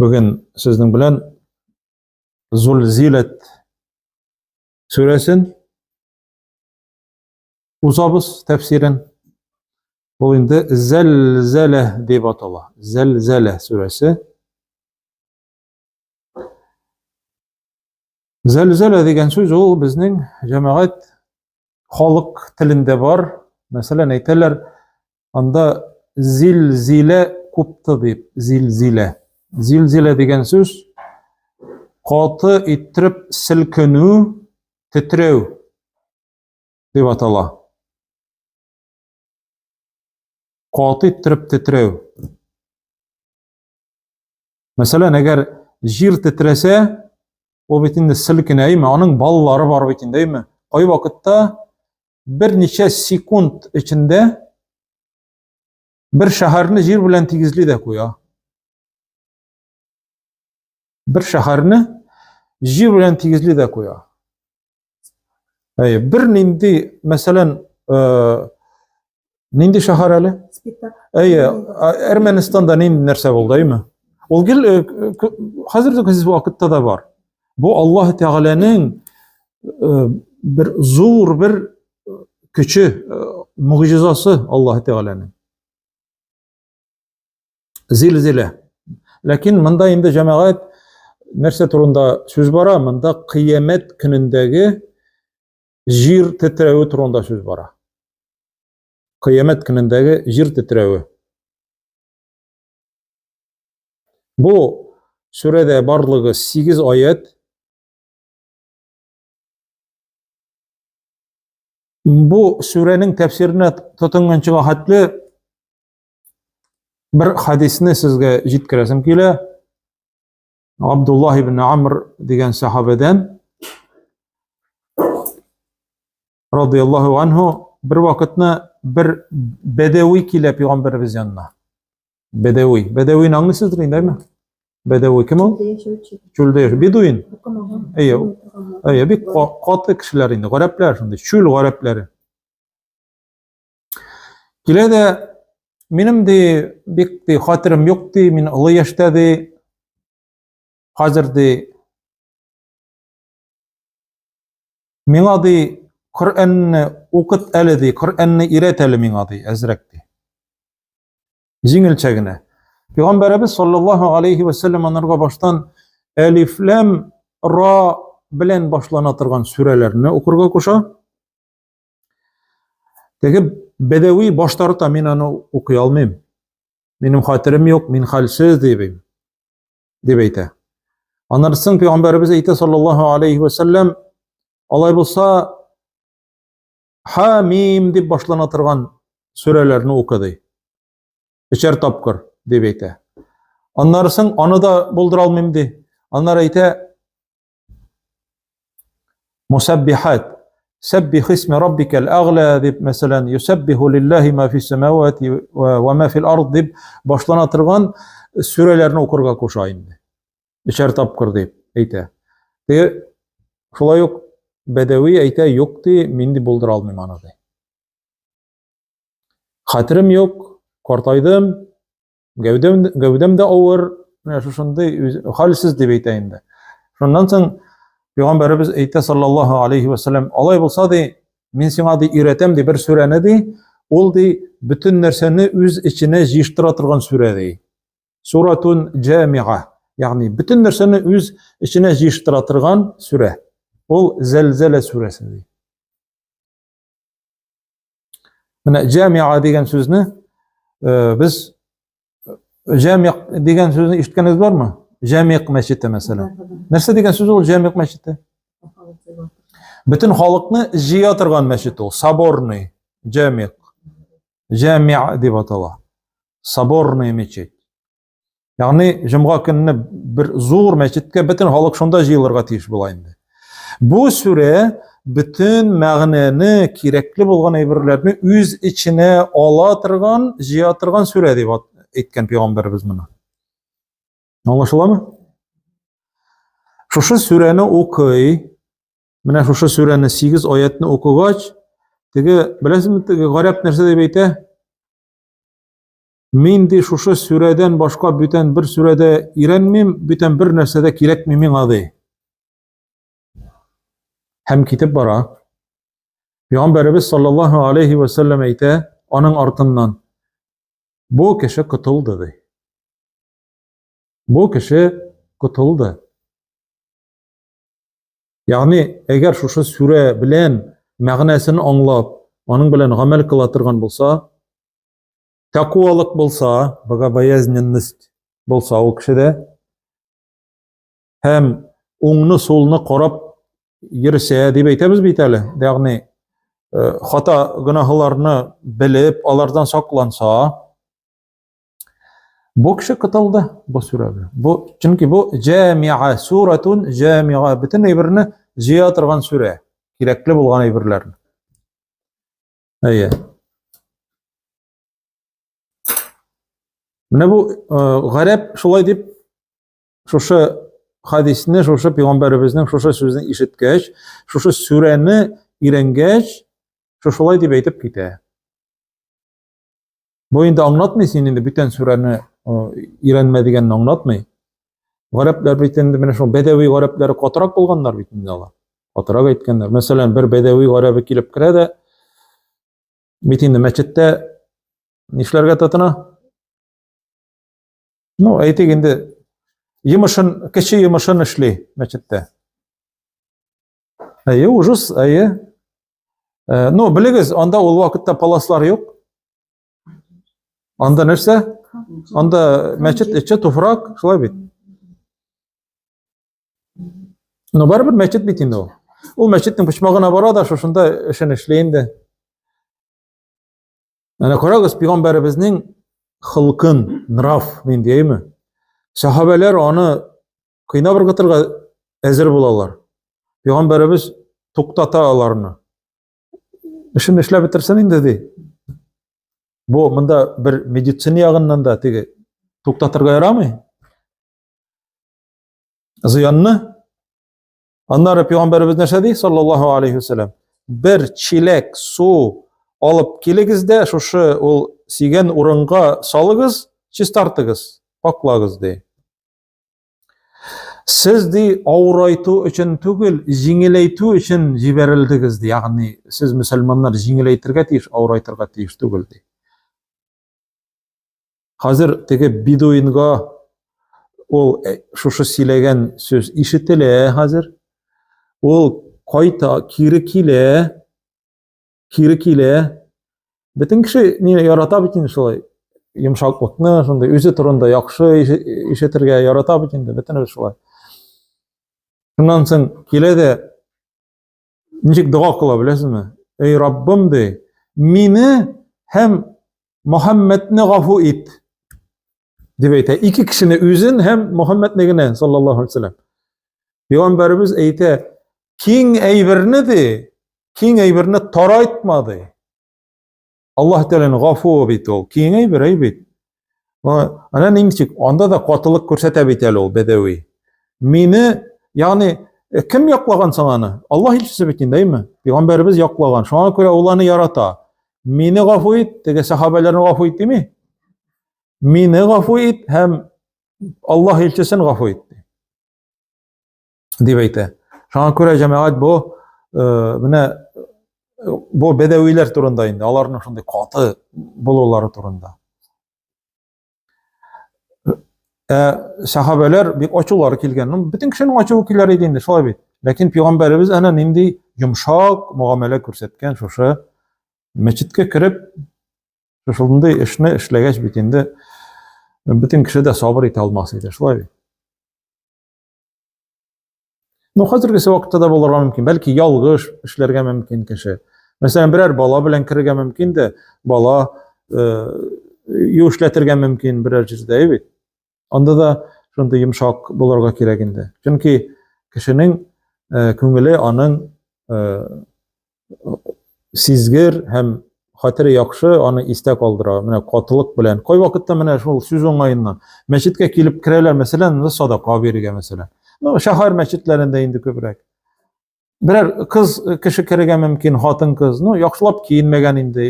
Бүген сезнең белән Зулзиләт сүрәсен узабыз тәфсирен. Ул инде Зәлзәлә дип атала. Зәлзәлә сүрәсе. Зәлзәлә дигән сүз ул безнең җәмәгать халык телендә бар. Мәсәлән, әйтәләр, анда зилзилә купты дип, зилзилә. Зилзилә дигән сүз каты иттереп селкенү, тетрәү дип атала. Каты иттереп тетрәү. Мәсәлән, әгәр җир тетрәсә, ул бит инде селкенә, әйме, аның баллары бар бит инде, әйме. Кай вакытта берничә секунд эчендә бер шәһәрне җир белән тигезли дә куя. Бер шәһәрне җир белән тигезли дә куя. Әйе, бер нинди, мәсәлән, э, нинди шәһәр әле? Спектакль. Әйе, Әрмәнстанда нинди нәрсә булды, әйме? Ул гел э, хәзерге вакытта да бар. Бу Аллаһ Тәгаләнең э, бер зур бер көче, могҗизасы Аллаһ Тәгаләнең. Зилзилә. Ләкин монда инде җәмәгать нәрсә турында сүз бара? Монда кыямәт көнендәге җир тетрәве турында сүз бара. Кыямәт көнендәге җир тетрәве. Бу сүрәдә барлыгы 8 аят. Бу сүрәнең тәфсиренә тотынганчыга хәтле бер хадисне сезгә җиткерәсем килә. Абдуллаһ ибн Амр дигән сахабәдән радияллаһу анһу бер вакытны бер бәдәви килә пәйгамбәребез янына. Бәдәви. Бәдәвине аңлыйсыздыр инде, әйме? Бәдәви кем ул? Чүлдә яшәүче. Бедуин. Әйе. Әйе, бик каты кешеләр инде, гарәпләр шундый, чүл гарәпләре. Килә дә, минем ди, бик ди, хәтерем юк ди, мин олы яшьтә ди, хәзер ди, миңа ди, Коръәнне укыт әле ди, Коръәнне өйрәт әле миңа ди, әзрәк ди. Җиңелчә генә. Пәйгамбәребез саллаллаһу алейхи ва саллям анарга баштан әлиф ләм ра белән башлана торган сүрәләрне укырга куша. Теге бәдәви баш тарта, мин аны укый алмыйм. Минем хәтерем юк, мин хәлсез дип дип әйтә. Аннан соң пәйгамбәребез әйтә саллаллаһу алейхи ва саллям, алай булса Хамим дип башлана торган сүрәләрне укы ди. Өчәр тапкыр дип әйтә. Аннары соң аны да булдыра алмыйм ди. Аннары әйтә Мусаббихат. Сәббих исме раббикәл әгълә дип, мәсәлән, юсәббиху лиллаһи ма фис самавати ва ма фил ард дип башлана торган сүрәләрне укырга куша инде. Өчәр тапкыр дип әйтә. Теге шулай ук Бәдәви әйтә, юк ди, мин ди булдыра алмыйм аны ди. Хәтерем юк, картайдым, Гәүдәм, гәүдәм дә авыр, менә шушындый хәлсез дип әйтә инде. Шуннан соң пәйгамбәребез әйтә саллаллаһу алейхи ва саллям, алай булса ди, мин сиңа ди өйрәтәм ди бер сүрәне ди, ул ди бөтен нәрсәне үз эченә җыештыра торган сүрә ди. Суратун җамига, ягъни бөтен нәрсәне үз эченә җыештыра торган сүрә. Ул Зәлзәлә сүрәсе ди. Менә җамиа дигән сүзне э, без э, җамиq дигән сүзне ишеткәнегез бармы? Җамиq мәчете мәсәлән. Нәрсә дигән сүз ул җамиq мәчете? Бөтен халыкны җыя торган мәчет ул, соборный җамиq. Җамиа дип атала. Соборный мечеть. Ягъни җомга көнне бер зур мәчеткә бөтен халык шунда җыелырга тиеш була инде. Бу сүрә бөтен мәгънәне, кирәкле булган әйберләрне үз эченә ала торган, җыя торган сүрә дип әйткән пәйгамбәребез моны. Аңлашыламы? Шушы сүрәне укый, менә шушы сүрәне 8 аятны укыгач, теге, беләсезме, теге гарәп нәрсә дип әйтә? Мин ди шушы сүрәдән башка бүтән бер сүрәдә өйрәнмим, бүтән бер нәрсә дә кирәкми миңа ди. Һәм китеп бара. Пәйгамбәребез саллаллаһу алейхи ва сәлләм әйтә, аның артыннан бу кеше котылды ди. Бу кеше котылды. Ягъни, әгәр шушы сүрә белән мәгънәсен аңлап, аның белән гамәл кыла торган булса, тәкъвалык булса, богобоязненность булса ул кешедә һәм уңны сулны карап йөрсә дип әйтәбез бит әле, ягъни э, хата гөнаһларны белеп, алардан сакланса, бу кеше котылды бу сүрә белән. Бу чөнки бу җамиа суратун җамиа бөтен әйберне җыя торган сүрә, кирәкле булган әйберләрне. Әйе. Менә бу э, гарәп шулай дип шушы хадисне, шушы пәйгамбәребезнең шушы сүзен ишеткәч, шушы сүрәне өйрәнгәч, шушылай дип әйтеп китә. Бу инде аңлатмый син инде бүтән сүрәне өйрәнмә дигәнне аңлатмый. Гарәпләр бит инде менә шул бәдәви гарәпләре катырак булганнар бит инде алар. Катырак әйткәннәр. Мәсәлән, бер бәдәви гарәбе килеп керә дә бит инде мәчеттә нишләргә тотына? Ну, әйтик инде, йомышын, кече йомышын эшли мәчеттә. Әйе, ужас, әйе. Э, ну, белегез, анда ул вакытта паласлар юк. Анда нәрсә? Анда мәчет эче туфрак, шулай бит. Но барыбер мәчет бит инде ул. Ул мәчетнең почмагына бара да шушында эшен эшли инде. Әнә карагыз, пәйгамбәребезнең холкын, нрав нинди, әйме? Сахабәләр аны кыйнап ыргытырга әзер булалар. Пәйгамбәребез туктата аларны. Эшен эшләп бетерсен инде ди. Бу монда бер медицина ягыннан да теге туктатырга ярамый. Зыянны. Аннары пәйгамбәребез нәрсә ди? Саллаллаһу алейхи вәсәләм. Бер чиләк су алып килегез дә, шушы ул сигән урынга салыгыз, чистартыгыз, паклагыз ди. Сез ди авырайту өчен түгел, җиңеләйтү өчен җибәрелдегез ди. Ягъни сез мөселманнар җиңеләйтергә тиеш, авырайтырга тиеш түгел ди. Хәзер теге бедуинга ул э, шушы сөйләгән сүз ишетелә хәзер. Ул кайта, кире килә, кире килә. Бөтен кеше не ярата бит инде шулай. Йомшаклыкны, шундый үзе турында яхшы ишетергә ярата бит инде, бөтенебез шулай. Шуннан соң килә дә ничек дога кыла, беләсезме? Эй Раббым ди, мине һәм Мөхәммәдне гафу ит. Дип әйтә. Ике кешене үзен һәм Мөхәммәдне генә саллаллаһу алейһи вәсәлләм. Пәйгамбәребез әйтә, киң әйберне ди, киң әйберне тарайтма ди. Аллаһ Тәгаләнең гафуы бит ул. Киң әйбер әй бит. Ана ничек? Анда да катылык күрсәтә бит әле ул бәдәви. Мине, ягъни э, кем яклаган соң аны? Аллаһ илчесе бит инде, әйме? Пәйгамбәребез яклаган. Шуңа күрә ул аны ярата. Мине гафу ит, теге сахабәләрне гафу ит дими. Мине гафу ит һәм Аллаһ илчесен гафу ит. Дип әйтә. Шуңа күрә җәмәгать бу э, менә бу бәдәвиләр турында инде, аларның шундый каты булулары турында. Ә сахабәләр бик ачулары килгән. Ну, бөтен кешенең ачуы килер иде инде, шулай бит. Ләкин пәйгамбәребез әнә нинди йомшак мөгамәлә күрсәткән шушы мәчеткә кереп, шушындый эшне эшләгәч бит инде бөтен кеше дә сабыр итә алмас иде, шулай бит. Ну, хәзергесе вакытта да булырга мөмкин. Бәлки ялгыш эшләргә мөмкин кеше. Мәсәлән, берәр бала белән керергә мөмкин дә, бала э, юешләтергә мөмкин берәр җирдә, бит. Анда да шундый йомшак булырга кирәк инде. Чөнки кешенең э, күңеле аның э, сизгер һәм хәтере яхшы, аны истә калдыра. Менә катылык белән. Кай вакытта менә шул сүз уңаеннан мәчеткә килеп керәләр, мәсәлән, садака бирергә, мәсәлән. Ну, шәһәр мәчетләрендә инде күбрәк. Берәр кыз кеше керергә мөмкин, хатын-кыз, ну, яхшылап киенмәгән инде.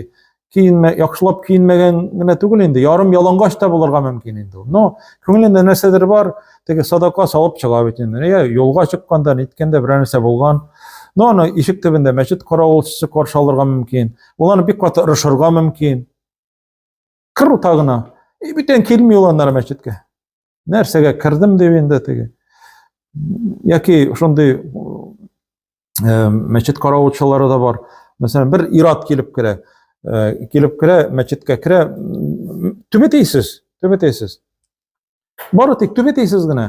Киенмә, яхшылап киенмәгән генә түгел инде, ярым ялангач та булырга мөмкин инде ул. Но күңелендә нәрсәдер бар, теге садака салып чыга бит инде. Я юлга чыкканда, ниткәндә берәр нәрсә булган. Но аны ишек төбендә мәчет каравылчысы каршы алырга мөмкин. Ул аны бик каты ырышырга мөмкин. Кыр утагына. И бүтән килми ул аннары мәчеткә. Нәрсәгә кердем дип инде теге. Яки шундый мәчет каравылчылары да бар. Мәсәлән, бер ират килеп керә. Килеп керә, мәчеткә керә. Түбәтәйсез, түбәтәйсез. Бары тик түбәтәйсез генә.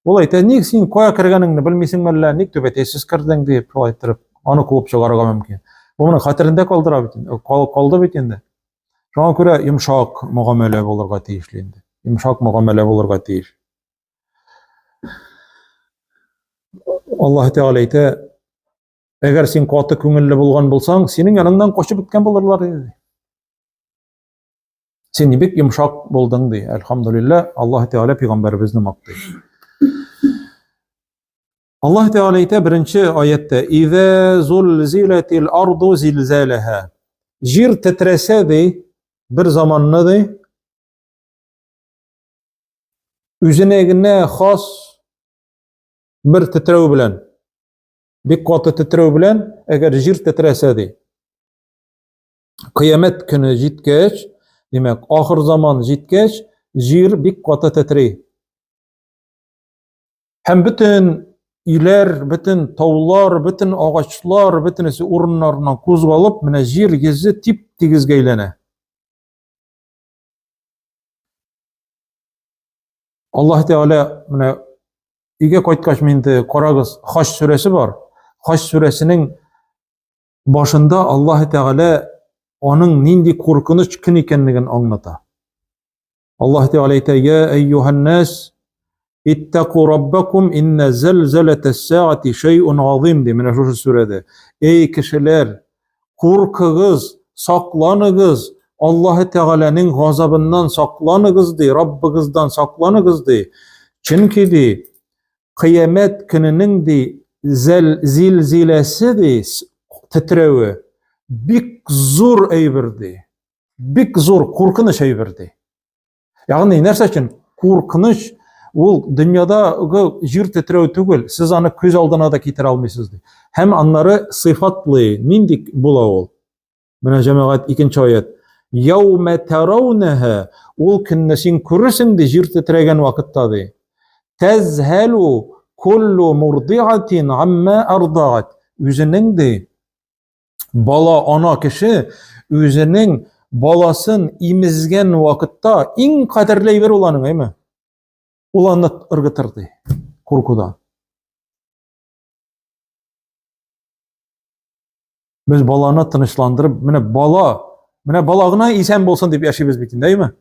Ул әйтә, ник син кая кергәнеңне белмисең мәллә, ник түбәтәйсез кердең дип, шулай иттереп, аны куып чыгарырга мөмкин. Бу моның хәтерендә калдыра бит инде, калды бит инде. Шуңа күрә йомшак мөгамәлә булырга тиешле инде. Йомшак мөгамәлә булырга тиеш. Аллаһ Тәгалә әйтә, әгәр син каты күңелле булган булсаң, синең яныңнан качып беткән булырлар иде. Син бик йомшак булдың ди. Әлхәмдүлилләһ, Аллаһ Тәгалә пәйгамбәребезне мактый. Аллаһ Тәгалә әйтә беренче аятта: "Иза зулзилатил арду зилзалаха". Җир тетрәсә ди, бер заманны ди, үзенә генә хас бер тетрәү белән, бик каты тетрәү белән, әгәр җир тетрәсә ди, кыямәт көне җиткәч, димәк, ахыр заман җиткәч, җир бик каты тетри. Һәм бөтен өйләр, бөтен таулар, бөтен агачлар, бөтенесе урыннарыннан кузгалып, менә җир йөзе тип-тигезгә әйләнә. Аллаһ Тәгалә менә өйгә кайткач мин инде карагыз, Хаҗ сүрәсе бар. Хаҗ сүрәсенең башында Аллаһ Тәгалә аның нинди куркыныч көн икәнлеген аңлата. Аллаһ Тәгалә әйтә: "Я әйюһән-нас, иттаку раббакум инна зәлзәләтәс-сәгати шәйъун азим" ди менә шушы сүрәдә. Эй кешеләр, куркыгыз, сакланыгыз, Аллаһ Тәгаләнең газабыннан сакланыгыз ди, Раббыгыздан сакланыгыз ди. Чөнки ди, кыямәт көненең ди зәл зилзиләсе ди, тетрәве бик зур әйбер ди. Бик зур куркыныч әйбер ди. Ягъни нәрсә өчен куркыныч? Ул дөньядагы җир тетрәү түгел, сез аны күз алдына да китерә алмыйсыз ди. Һәм аннары сыйфатлый, нинди була ул? Менә җәмәгать икенче аят. Яумә тараунәһә, ул көнне син күрерсең ди җир тетрәгән вакытта ди. Тәзһәлу куллу мурдиатин амма ардаат. Үзенең ди бала ана кеше үзенең баласын имезгән вакытта иң кадерле әйбер ул аның, әйме? Ул аны ыргытыр ди, куркудан. Без баланы тынычландырып, менә бала, менә бала гына исән булсын дип яшибез бит инде, әйме?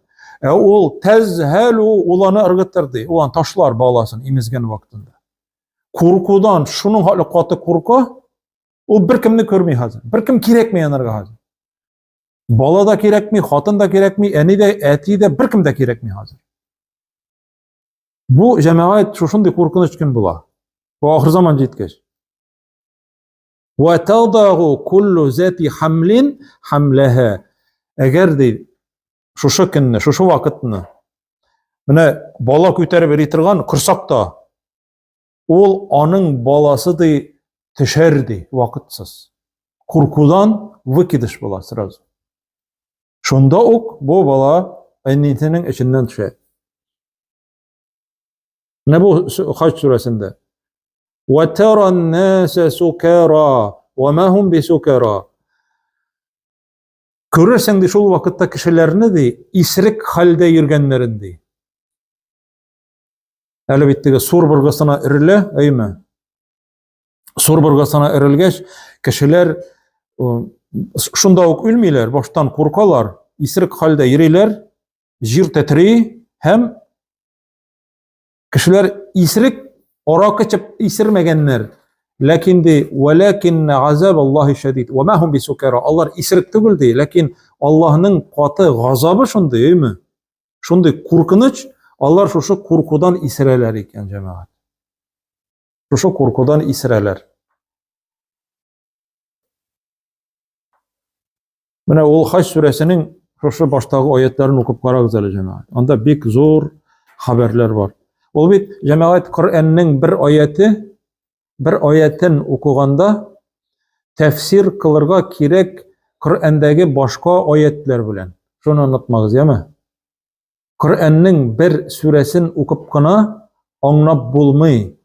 Ә ул тәзһәлу, ул аны ыргытыр ди, ул аны ташлар баласын имезгән вакытында. Куркудан шуның хәтле каты курка, Ул беркемне күрми хәзер. Беркем кирәкми анарга хәзер. Бала да кирәкми, хатын да кирәкми, әни дә, әти дә, беркем дә кирәкми хәзер. Бу җәмәгать шушындый куркыныч көн була. Бу ахыр заман җиткәч. Ва тадагу куллу зати хамлин хамлаха. Әгәр ди шушы көнне, шушы вакытны менә бала күтәреп йөри торган корсакта Ул аның баласы ди төшәр ди вакытсыз. Куркудан выкидыш була сразу. Шунда ук бу бала әнисенең эченнән төшә. Менә бу Хаҗ сүрәсендә. Ва таран наса сукара ва ма хум бисукара. Күрерсең ди шул вакытта кешеләрне ди исерек хәлдә йөргәннәрен ди. Әле бит теге сур быргысына өрелә, әйме? Сур быргысына өрелгәч, кешеләр шунда ук үлмиләр, баштан куркалар, исерек хәлдә йөриләр, җир тетри һәм кешеләр исерек аракы эчеп исермәгәннәр. Ләкин ди, вәләкинна азаб Аллаһи шәдид. Ва ма хум бисукара. Алар исерек түгел ди, ләкин Аллаһның каты газабы шундый, әйме? Шундый куркыныч, алар шушы куркудан исерәләр икән, җәмәгать. Шушы куркудан исерәләр. Менә ул Хаҗ сүрәсенең шушы баштагы аятларын укып карагыз әле, җәмәгать. Анда бик зур хәбәрләр бар. Ул бит, җәмәгать, Коръәннең бер аяте, бер аятен укыганда тәфсир кылырга кирәк Коръәндәге башка аятлар белән. Шуны онытмагыз, яме? Коръәннең бер сүрәсен укып кына аңлап булмый.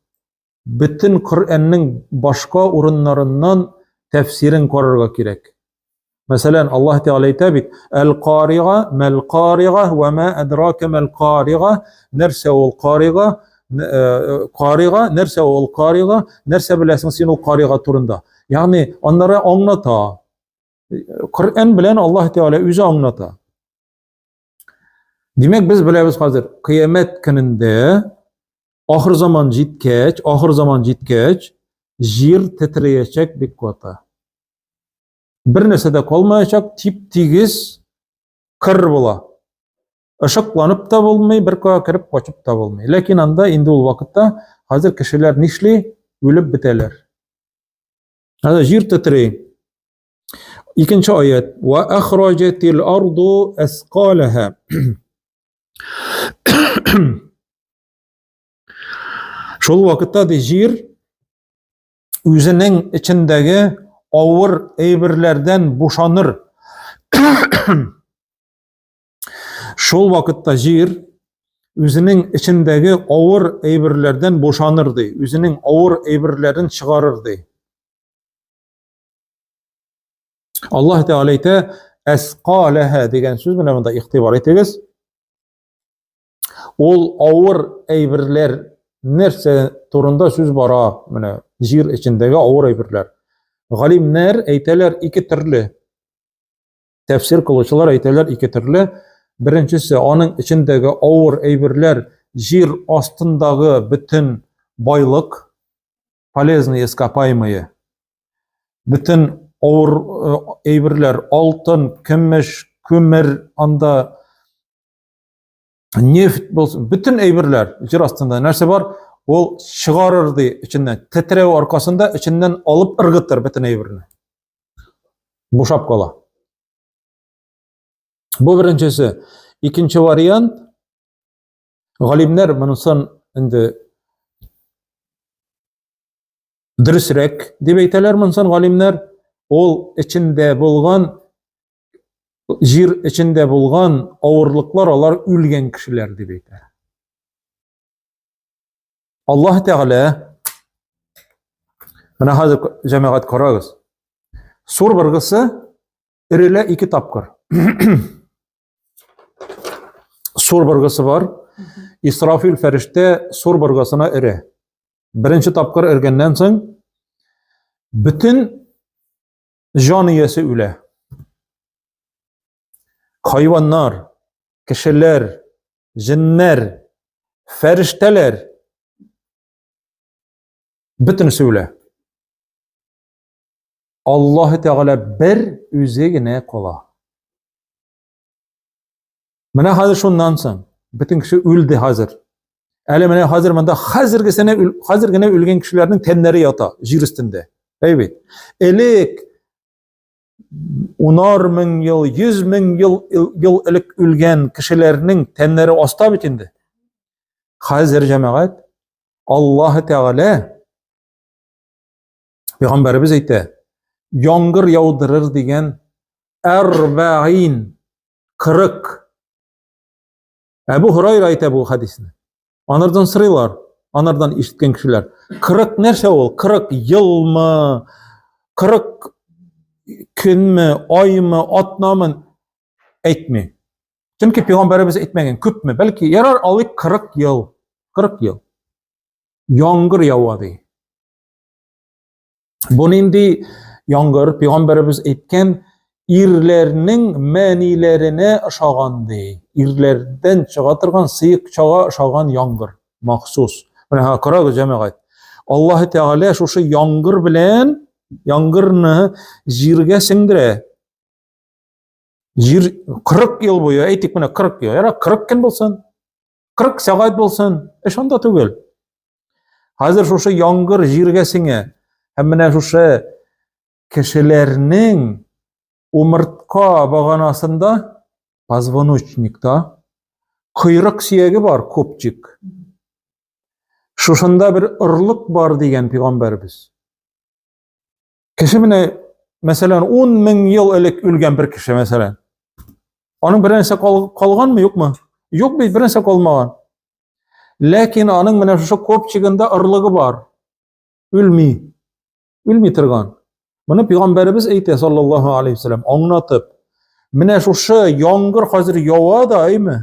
Бөтен Коръәннең башка урыннарыннан тәфсирен карарга кирәк. Мәсәлән, Аллаһ Тәгалә әйтә бит: "Әл-карига, мәл-карига ва ма адрака мәл-карига" Нәрсә ул карига? Э, карига, нәрсә ул карига? Нәрсә беләсең син ул карига турында? Ягъни, аннары аңлата. Коръән белән Аллаһ Тәгалә үзе аңлата. Димәк, без беләбез хәзер, кыямәт көнендә ахыр заман җиткәч, ахыр заман җиткәч, җир тетрәячәк бик каты. Бер нәрсә дә калмаячак, тип-тигез кыр була. Ышыкланып та булмый, бер кая кереп качып та булмый. Ләкин анда инде ул вакытта хәзер кешеләр нишли? Үлеп бетәләр. Хәзер җир тетри. Икенче аят. Ва ахраҗатил арду әскалаһа. Шул вакытта ди җир үзенең эчендәге авыр әйберләрдән бушаныр. Шул вакытта җир үзенең эчендәге авыр әйберләрдән бушаныр ди, үзенең авыр әйберләрен чыгарыр ди. Аллаһ Тәгалә әйтә, әсқаләһә дигән сүз менә монда игътибар итегез. Ул авыр әйберләр нәрсә турында сүз бара, менә җир эчендәге авыр әйберләр. Галимнәр әйтәләр ике төрле. Тәфсир кылучылар әйтәләр ике төрле. Беренчесе аның эчендәге авыр әйберләр җир астындагы бөтен байлык, полезные ископаемые. Бөтен авыр э, әйберләр, алтын, көмеш, күмер, анда нефть булсын, бөтен әйберләр җир астында нәрсә бар, ул чыгарыр ди эченнән. Тетрәү аркасында эченнән алып ыргытыр бөтен әйберне. Бушап кала. Бу беренчесе. Икенче вариант, галимнәр монысын инде дөресрәк дип әйтәләр монысын галимнәр, ул эчендә булган җир эчендә булган авырлыклар алар үлгән кешеләр дип әйтә. Аллаһ Тәгалә менә хәзер җәмәгать карагыз. Сур быргысы өрелә ике тапкыр. Сур быргысы бар. Исрафил фәрештә сур быргысына өрә. Беренче тапкыр өргәннән соң бөтен җан иясе үлә. Хайваннар, кешеләр, җеннәр, фәрештәләр бөтенесе үлә. Аллаһ Тәгалә бер үзе генә кала. Менә хәзер шуннан соң бөтен кеше үлде хәзер. Әле менә хәзер монда хәзергесенә хәзер генә үлгән кешеләрнең тәннәре ята җир өстендә. Әй бит. Элек унар мең ел, йөз мең ел, ел элек үлгән кешеләрнең тәннәре аста бит инде. Хәзер җәмәгать Аллаһ Тәгалә Пәйгамбәребез әйтә, яңгыр яудырыр дигән әрбәин 40 Әбу Һурайра әйтә бу хәдисне. Анардан сорыйлар, анардан ишеткән кешеләр. 40 нәрсә ул? 40 елмы? 40 көнме, аймы, атнамы? Әйтми. Чөнки пәйгамбәребез әйтмәгән, күпме? Бәлки ярар алыйк 40 ел. 40 ел. Яңгыр ява ди. Бу нинди яңгыр? Пәйгамбәребез әйткән, ирләрнең мәниләренә ошаган ди. Ирләрдән чыга торган сыекчага ошаган яңгыр махсус. Менә карагыз, җәмәгать. Аллаһ Тәгалә шушы яңгыр белән яңгырны җиргә сеңдерә. Җир 40 ел буе, әйтик менә 40 ел, яра 40 көн булсын, 40 сәгать булсын, эш анда түгел. Хәзер шушы яңгыр җиргә сеңә. Һәм менә шушы кешеләрнең Умыртка баганасында, позвоночникта койрык сөяге бар, копчик. Шушында бер орлык бар дигән пәйгамбәрбез. Кеше менә, мәсәлән, 10 мең ел элек үлгән бер кеше, мәсәлән. Аның бер нәрсә калганмы, юкмы? Юк бит, бер нәрсә калмаган. Ләкин аның менә шушы копчигында орлыгы бар. Үлми. Үлми торган. Моны пәйгамбәребез әйтә, саллаллаһу алейхи вәсәләм, аңлатып. Менә шушы яңгыр хәзер ява да, әйме?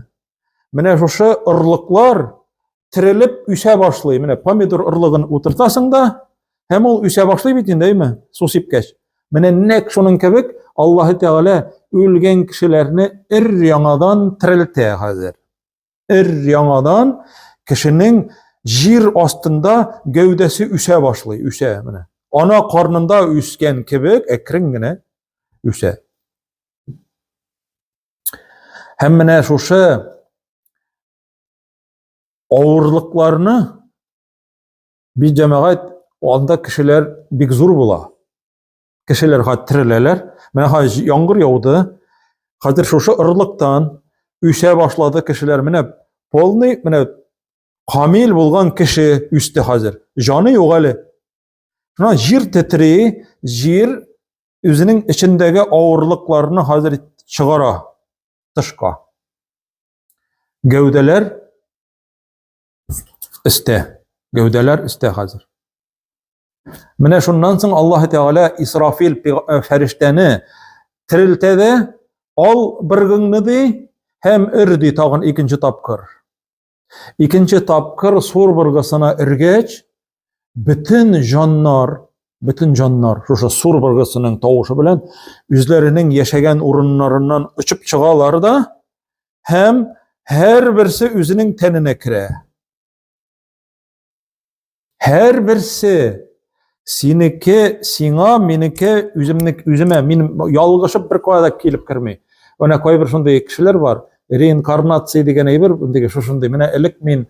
Менә шушы орлыклар терелеп үсә башлый. Менә помидор орлыгын утыртасың да, һәм ул үсә башлый бит инде, әйме? Су сипкәч. Менә нәкъ шуның кебек Аллаһы Тәгалә үлгән кешеләрне өр яңадан терелтә хәзер. Өр яңадан кешенең җир астында гәүдәсе үсә башлый, үсә менә. Ана карнында үскән кебек әкрен генә үсә. Һәм менә шушы авырлыкларны бит җәмәгать анда кешеләр бик зур була. Кешеләр хәзер тереләләр. Менә хәзер яңгыр яуды. Хәзер шушы орлыктан үсә башлады кешеләр. Менә полный, менә камил булган кеше үсте хәзер. Җаны юк әле. Шуна җир тетри, җир үзенең эчендәге авырлыкларны хәзер чыгара тышка. Гәүдәләр өстә. Гәүдәләр өстә хәзер. Менә шуннан соң Аллаһ Тәгалә Исрафил э, фәрештәне терелтә дә, ал быргыңны ди һәм өр ди тагын икенче тапкыр. Икенче тапкыр сур быргысына өргәч, бөтен җаннар, бөтен җаннар шушы сур быргысының тавышы белән үзләренең яшәгән урыннарыннан очып чыгалар да һәм һәрберсе үзенең тәненә керә. Һәрберсе синеке сиңа, минеке үземнеке үземә. Мин ялгышып бер кая да килеп керми. Менә кайбер шундый кешеләр бар. Реинкарнация дигән әйбер, дигән шушындый. Менә элек мин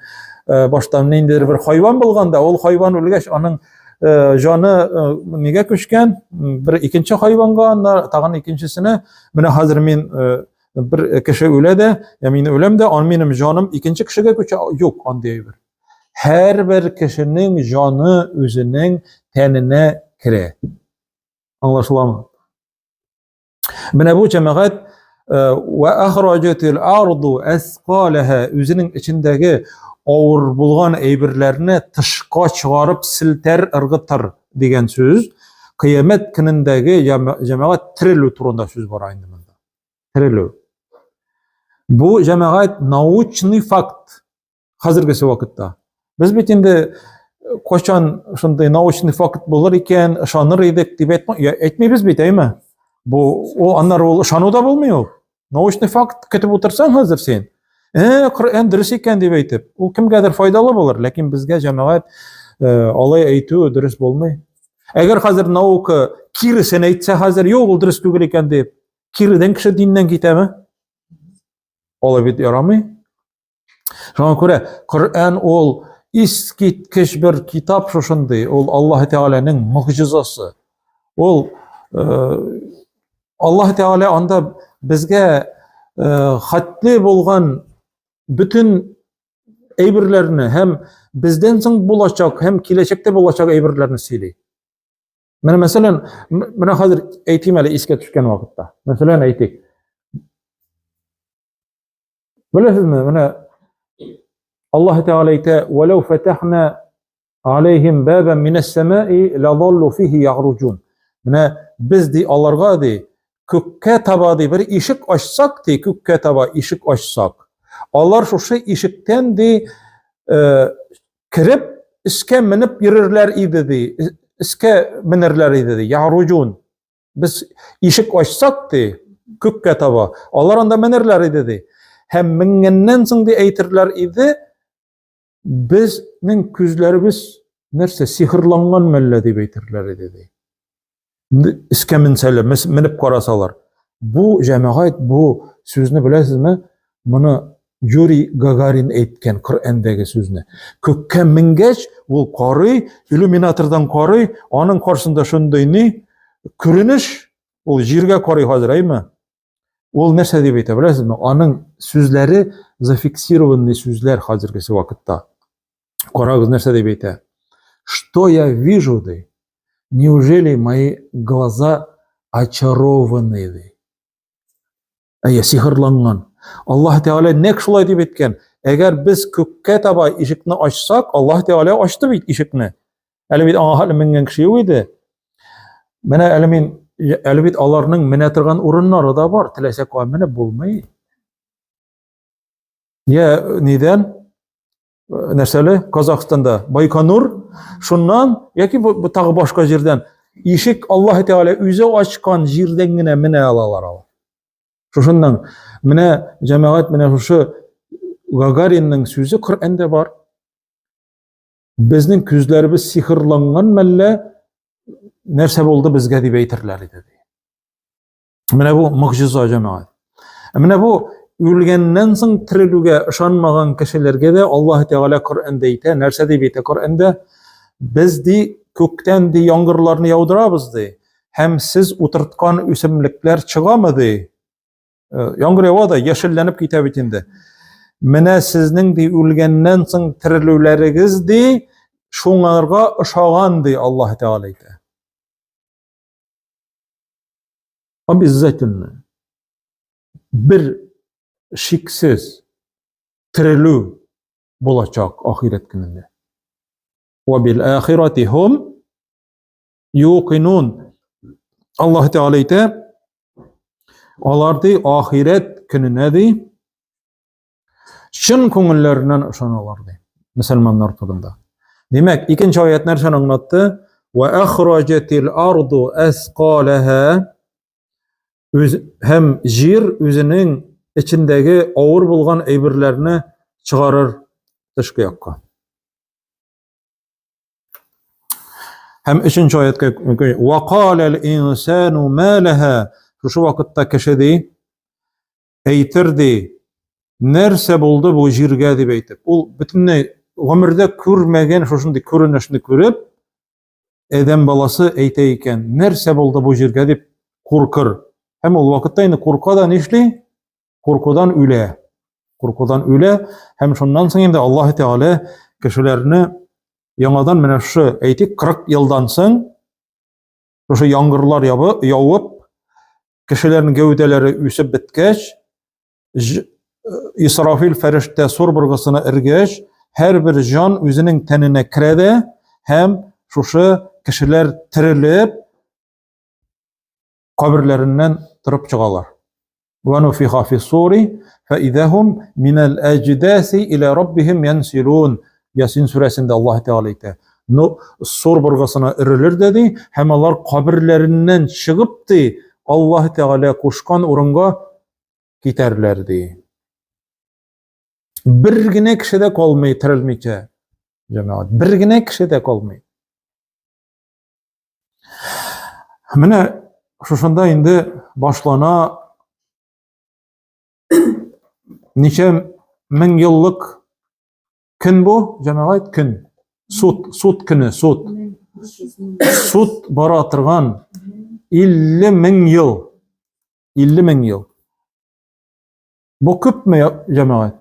э, башта ниндидер бер хайван булганда, ул хайван үлгәч, аның э, җаны э, нигә күчкән? Бер икенче хайванга, аннары тагын икенчесенә. Менә хәзер мин бер кеше үлә дә, я мин үләм дә, ан минем җаным икенче кешегә күчә. Юк, андый әйбер. Һәрбер кешенең җаны үзенең тәненә керә. Аңлашыламы? Менә бу җәмәгать э, ва ахраҗатил арду асқалаха үзенең эчендәге авыр булган әйберләрне тышка чыгарып селтәр ыргытыр дигән сүз кыямәт көнендәге җәмәгать терелү турында сүз бара инде монда. Терелү. Бу җәмәгать научный факт. Хәзергесе вакытта. Без бит инде э, кайчан шундый научный факт булыр икән, ышаныр идек дип әйтмибез бит, әйме? Бу ул аннары ул ышану да булмый ул. Научный факт көтеп утырсаң хәзер син, э, Коръән дөрес икән дип әйтеп, ул кемгәдер файдалы булыр, ләкин безгә җәмәгать э, алай әйтү дөрес булмый. Әгәр хәзер наука киресен әйтсә хәзер, юк, ул дөрес түгел икән дип, киредән кеше диннән китәме? Алай бит ярамый. Шуңа күрә Коръән ул искиткеч бер китап шушындый. Ул Аллаһ Тәгаләнең могҗизасы. Ул э, Аллаһ Тәгалә анда безгә э, хәтле булган бөтен әйберләрне һәм бездән соң булачак һәм киләчәктә булачак әйберләрне сөйли. Менә мәсәлән, менә хәзер әйтим әле искә төшкән вакытта. Мәсәлән, әйтик. Беләсезме, менә Аллаһ Тәгалә әйтә: "Вәләү фатахна алейхим бабан минәс самаи лазаллу фихи ягруҗун." Менә без ди аларга ди күккә таба ди бер ишек ачсак ди, күккә таба ишек ачсак. Алар шушы ишектән ди э, кереп өскә менеп йөрерләр иде ди. Өскә менерләр иде ди. Ягруҗун. Без ишек ачсак ди, күккә таба, алар анда менерләр иде ди. Һәм менгәннән соң ди әйтерләр иде, безнең күзләребез нәрсә сихерланган мәллә дип әйтерләр иде ди. Өскә менсәләр, менеп карасалар. Бу җәмәгать, бу сүзне беләсезме? Моны Юрий Гагарин әйткән Коръәндәге сүзне. Күккә менгәч, ул карый, иллюминатордан карый, аның каршында шундый ни күренеш. Ул җиргә карый хәзер, әйме? Ул нәрсә дип әйтә, беләсезме? Аның сүзләре зафиксированный сүзләр хәзергесе вакытта. Карагыз, нәрсә дип әйтә. Что я вижу, ди? Неужели мои глаза очарованы, ди? Әйе, сихерланган. Аллаһ Тәгалә нәкъ шулай дип әйткән. Әгәр без күккә таба ишекне ачсак, Аллаһ Тәгалә ачты бит ишекне. Әле бит аңа хәтле менгән кеше юк иде. Менә әле мин әле бит аларның менә торган урыннары да бар. Теләсә кая менеп булмый. Я нидән? Нәрсәле? Казахстанда Байконур, шуннан яки бу тагы башка җирдән ишек Аллаһ Тәгалә үзе ачкан җирдән генә менә алалар алар. Шушыннан менә җәмәгать менә шушы Гагаринның сүзе Коръәндә бар. Безнең күзләребез сихерланган мәллә нәрсә булды безгә дип әйтерләр иде. Менә бу могҗиза җәмәгать. Ә менә бу үлгәннән соң терелүгә ышанмаган кешеләргә дә Аллаһ Тәгалә Коръәндә әйтә, нәрсә дип әйтә Коръәндә? Без ди күктән ди яңгырларны яудырабыз ди. Һәм сез утырткан үсемлекләр чыгамы ди? Э, яңгыр ява да яшелләнеп китә бит инде. Менә сезнең ди үлгәннән соң терелүләрегез ди шуңарга ошаган ди Аллаһ Тәгалә әйтә. Обязательно. Бер шиксез терелү булачак ахирәт көнендә. Ва бил ахирати хум юқинун. Аллаһ Тәгалә әйтә, алар ди ахирәт көненә ди Чын күңелләреннән ышаналар ди мөселманнар турында. Димәк, икенче аят нәрсәне аңлатты? Ва ахраҗатил арду асқалаха үз һәм җир үзенең эчендәге авыр булган әйберләрне чыгарыр тышкы якка. Һәм өченче аятка ва калал инсану ма лаха шушы вакытта кеше ди әйтер ди, нәрсә булды бу җиргә дип әйтеп. Ул бөтенләй гомердә күрмәгән шушындый күренешне күреп, адәм баласы әйтә икән, нәрсә булды бу җиргә дип куркыр. Һәм ул вакытта инде курка да нишли? Куркудан үлә. Куркудан үлә һәм шуннан соң инде Аллаһ Тәгалә кешеләрне яңадан менә шушы әйтик 40 елдан соң шушы яңгырлар явып, кешеләрнең гәүдәләре үсеп беткәч, Исрафил фәрештә сур быргысына эргәч, һәрбер җан үзенең тәненә керә дә һәм шушы кешеләр терелеп, каберләреннән торып чыгалар. Ва нуфиха фис-сури фа иза хум минәл әҗдаси иля раббихим янсилун. Ясин сүрәсендә Аллаһ Тәгалә әйтә. Ну, сур быргысына өрелер дә ди, һәм алар каберләреннән чыгып ди, Аллаһ Тәгалә кушкан урынга китәрләр ди. Бер генә кеше дә калмый терелмичә, җәмәгать. Бер генә кеше дә калмый. Менә шушында инде башлана ничә мең еллык көн бу, җәмәгать, көн. Суд, суд көне, суд. Суд бара торган 50 мең ел. 50 мең ел. Бу күпме, җәмәгать?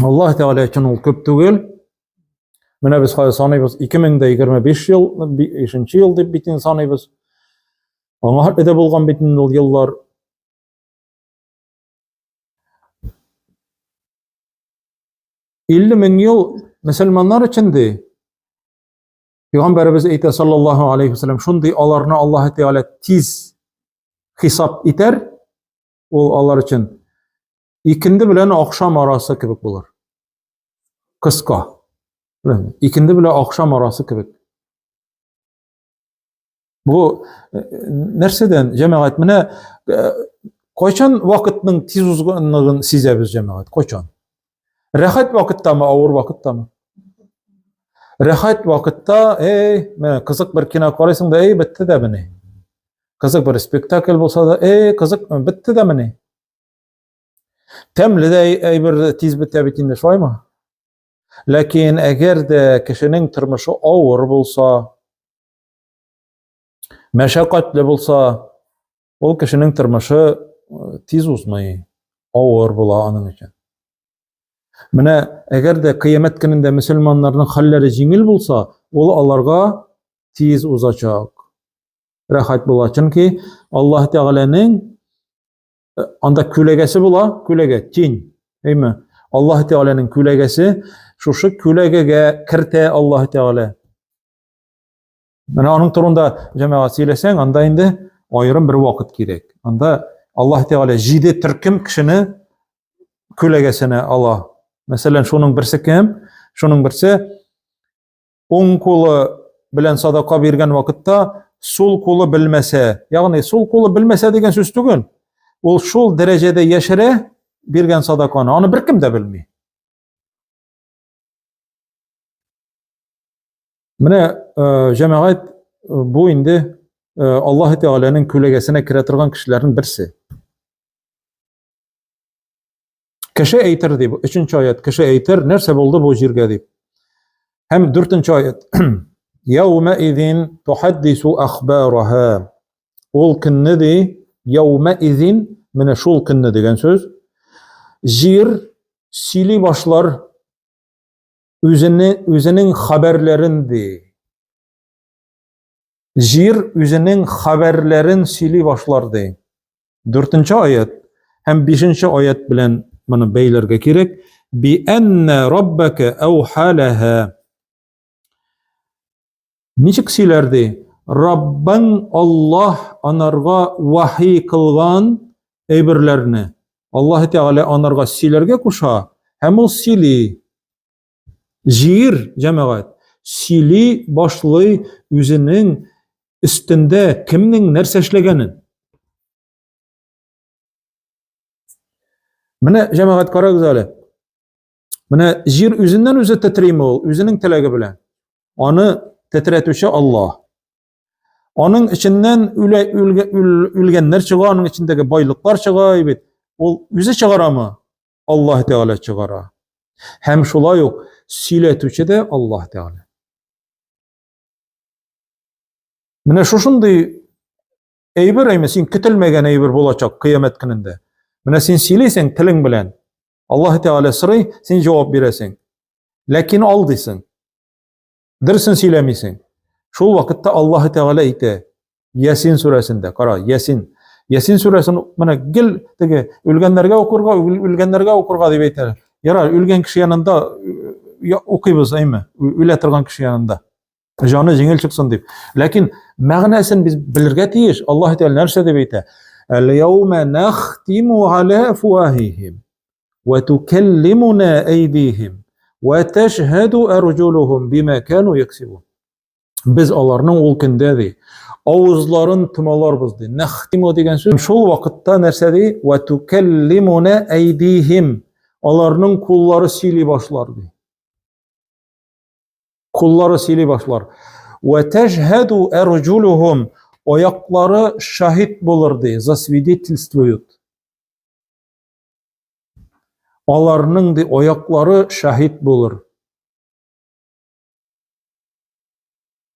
Аллаһ Тәгалә өчен ул күп түгел. Менә без хәзер саныйбыз 2025 ел, 5 ел дип бит инде саныйбыз. Аңа хәтле дә булган бит инде ул еллар. 50 мең ел мөселманнар өчен ди. Пәйгамбәребез әйтә саллаллаһу алейхи вәсәлләм, шундый аларны Аллаһ Тәгалә тиз хисап итәр, ул алар өчен икенде белән ахшам арасы кебек булыр. Кыска. Икенде белән ахшам арасы кебек. Бу э, нәрсәдән, җәмәгать, менә э, кайчан вакытның тиз узганлыгын сизәбез, җәмәгать, кайчан? Рәхәт вакыттамы, авыр вакыттамы? Рәхәт вакытта, эй, менә кызык бер кино карыйсың да, эй, бетте дә менә. Кызык бер спектакль булса да, эй, кызык, бетте дә менә. Тәмле дә әйбер тиз бетә бит инде, шулаймы? Ләкин әгәр дә кешенең тормышы авыр булса, Мәшәкатьле булса, ул кешенең тормышы э, тиз узмый, авыр була аның өчен. Менә әгәр дә кыямәт көнендә мөселманнарның хәлләре җиңел булса, ул аларга тиз узачак. Рәхәт була, чөнки Аллаһ Тәгаләнең э, анда күләгәсе була, күләгә, тень, әйме? Аллаһ Тәгаләнең күләгәсе шушы күләгәгә кертә Аллаһ Тәгалә. Менә аның турында җәмәгать сөйләсәң, анда инде аерым бер вакыт кирәк. Анда Аллаһ Тәгалә җиде төркем кешене күләгәсенә ала. Мәсәлән, шуның берсе кем? Шуның берсе уң кулы белән садака биргән вакытта сул кулы белмәсә, ягъни сул кулы белмәсә дигән сүз түгел. Ул шул дәрәҗәдә яшерә биргән садаканы, аны беркем дә белми. Менә э, җәмәгать э, бу инде э, Аллаһ Тәгаләнең күләгәсенә керә торган кешеләрнең берсе. Кеше әйтер дип, өченче аят, кеше әйтер, нәрсә булды бу җиргә дип. Һәм дүртенче аят. Яума изин тухаддису ахбараха. Ул көнне ди, яума изин, менә шул көнне дигән сүз. Җир сөйли башлар үзене, үзенең хәбәрләрен ди. Җир үзенең хәбәрләрен сөйли башлар ди. Дүртенче аят һәм бишенче аят белән моны бәйләргә кирәк. Би әннә раббака әүха ләһә. Ничек сөйләр ди? Раббың Аллаһ анарга вахи кылган әйберләрне. Аллаһ Тәгалә анарга сөйләргә куша, һәм ул сөйли. Җир, җәмәгать, сөйли башлый үзенең өстендә кемнең нәрсә эшләгәнен. Менә, җәмәгать, карагыз әле. Менә җир үзеннән үзе тетрими ул, үзенең теләге белән. Аны тетрәтүче Аллаһ. Аның эченнән үлә, үлгә, үл, үлгәннәр чыга, аның эчендәге байлыклар чыга бит. Ул үзе чыгарамы? Аллаһ Тәгалә чыгара. Һәм шулай ук сөйләтүче дә Аллаһ Тәгалә. Менә шушындый әйбер, әйме, син көтелмәгән әйбер булачак кыямәт көнендә. Менә син сөйлисең телең белән. Аллаһ Тәгалә сорый, син җавап бирәсең. Ләкин алдыйсың. Дөресен сөйләмисең. Шул вакытта Аллаһ Тәгалә әйтә, Ясин сүрәсендә, кара, Ясин. Ясин сүрәсен менә гел теге үлгәннәргә укырга, үлгәннәргә укырга дип әйтәләр. Ярар, үлгән кеше янында укыйбыз, әйме? Үлә торган кеше янында. Җаны җиңел чыксын дип. Ләкин мәгънәсен без белергә тиеш. Аллаһ Тәгалә нәрсә дип әйтә? Әл-яума нахтиму аля афвахихим ва тукаллимуна айдихим ва ташһаду арҗулухум бима кану яксибун. Без аларның ул көндә ди, авызларын томаларбыз ди. Нахтиму дигән сүз шул вакытта нәрсә ди? Ва тукаллимуна айдихим. Аларның куллары сөйли башлар ди. Куллары сөйли башлар. Вә тәшһәду әрҗулухум. Аяклары шаһит булыр ди, засвидетельствуют. Аларның ди аяклары шаһит булыр.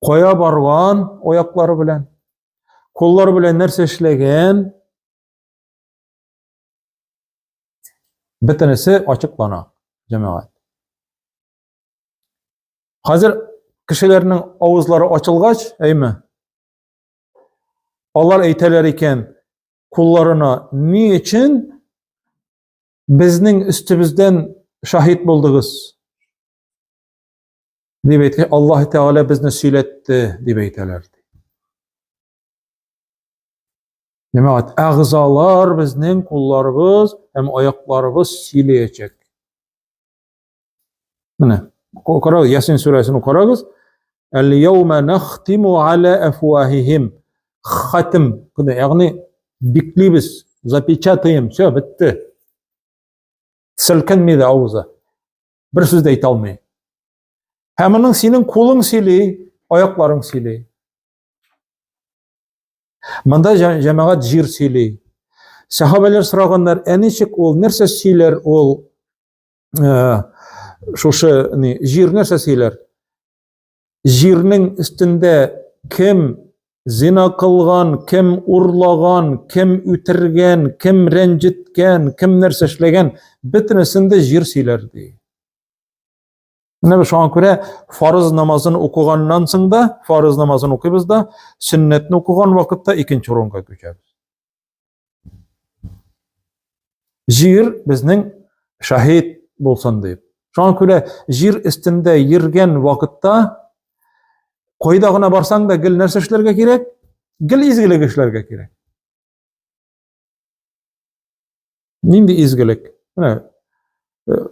Кая барган аяклары белән? Куллары белән нәрсә эшләгән? Бөтенесе ачыклана, җәмәгать. Хәзер кешеләрнең авызлары ачылгач, әйме? Алар әйтәләр икән, кулларына ни өчен безнең өстебездән шаһит булдыгыз? Дип әйткән, Аллаһ Тәгалә безне сөйләтте, дип әйтәләр. Җәмәгать, әгъзалар безнең кулларыбыз һәм аякларыбыз сөйләячәк. Менә, карагыз, Ясин сүрәсен карагыз. Әл-яума нахтиму аля афвахихим. Хатим, ягъни биклибез, запечатаем, все, бетте. Селкенми дә авызы. Бер сүз дә әйтә алмый. Һәм моның синең кулың сөйли, аякларың сөйли. Монда җәмәгать җир сөйли. Сәхабәләр сораганнар, ә ничек ул, нәрсә сөйләр ул э, шушы ни, җир нәрсә сөйләр? Җирнең өстендә кем зина кылган, кем урлаган, кем үтергән, кем рәнҗеткән, кем нәрсә эшләгән, бөтенесен дә җир сөйләр ди. Менә без шуңа күрә фарыз намазын укыганнан соң да, фарыз намазын укыйбыз да, сөннәтне укыган вакытта икенче урынга күчәбез. Җир безнең шаһит булсын дип. Шуңа күрә җир өстендә йөргән вакытта кайда гына барсаң да гел нәрсә эшләргә кирәк? Гел изгелек эшләргә кирәк. Нинди изгелек? Менә э,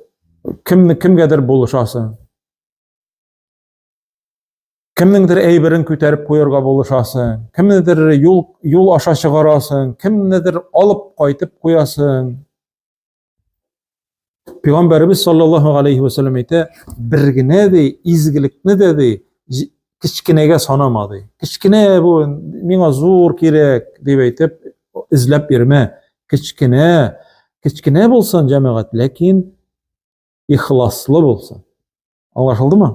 кемне кемгәдер булышасың. Кемнеңдер әйберен күтәреп куярга булышасың, кемнедер юл юл аша чыгарасың, кемнедер алып кайтып куясың. Пәйгамбәребез саллаллаһу алейхи ва саллям әйтә, бер генә ди изгелекне дә ди кечкенәгә санама ди. Кечкенә бу миңа зур кирәк дип әйтеп эзләп йөрмә. Кечкенә, кечкенә булсын җәмәгать, ләкин ихласлы булсын. Аңлашылдымы?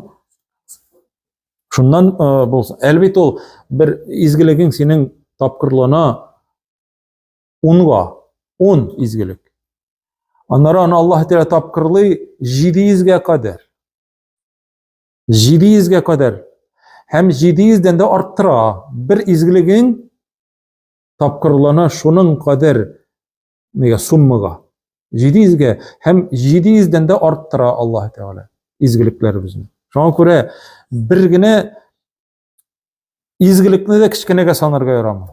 Шуннан э, булсын. Әлбәттә ул бер изгелегең синең тапкырлана унга, ун изгелек. Аннары аны Аллаһ Тәгалә тапкырлый 700гә кадәр. 700гә кадәр. Һәм 700дән дә арттыра. Бер изгелегең тапкырлана шуның кадәр нигә суммага 700гә һәм 700дән дә арттыра Аллаһ Тәгалә изгелекләребезне. Шуңа күрә бер генә изгелекне дә кечкенәгә санарга ярамый.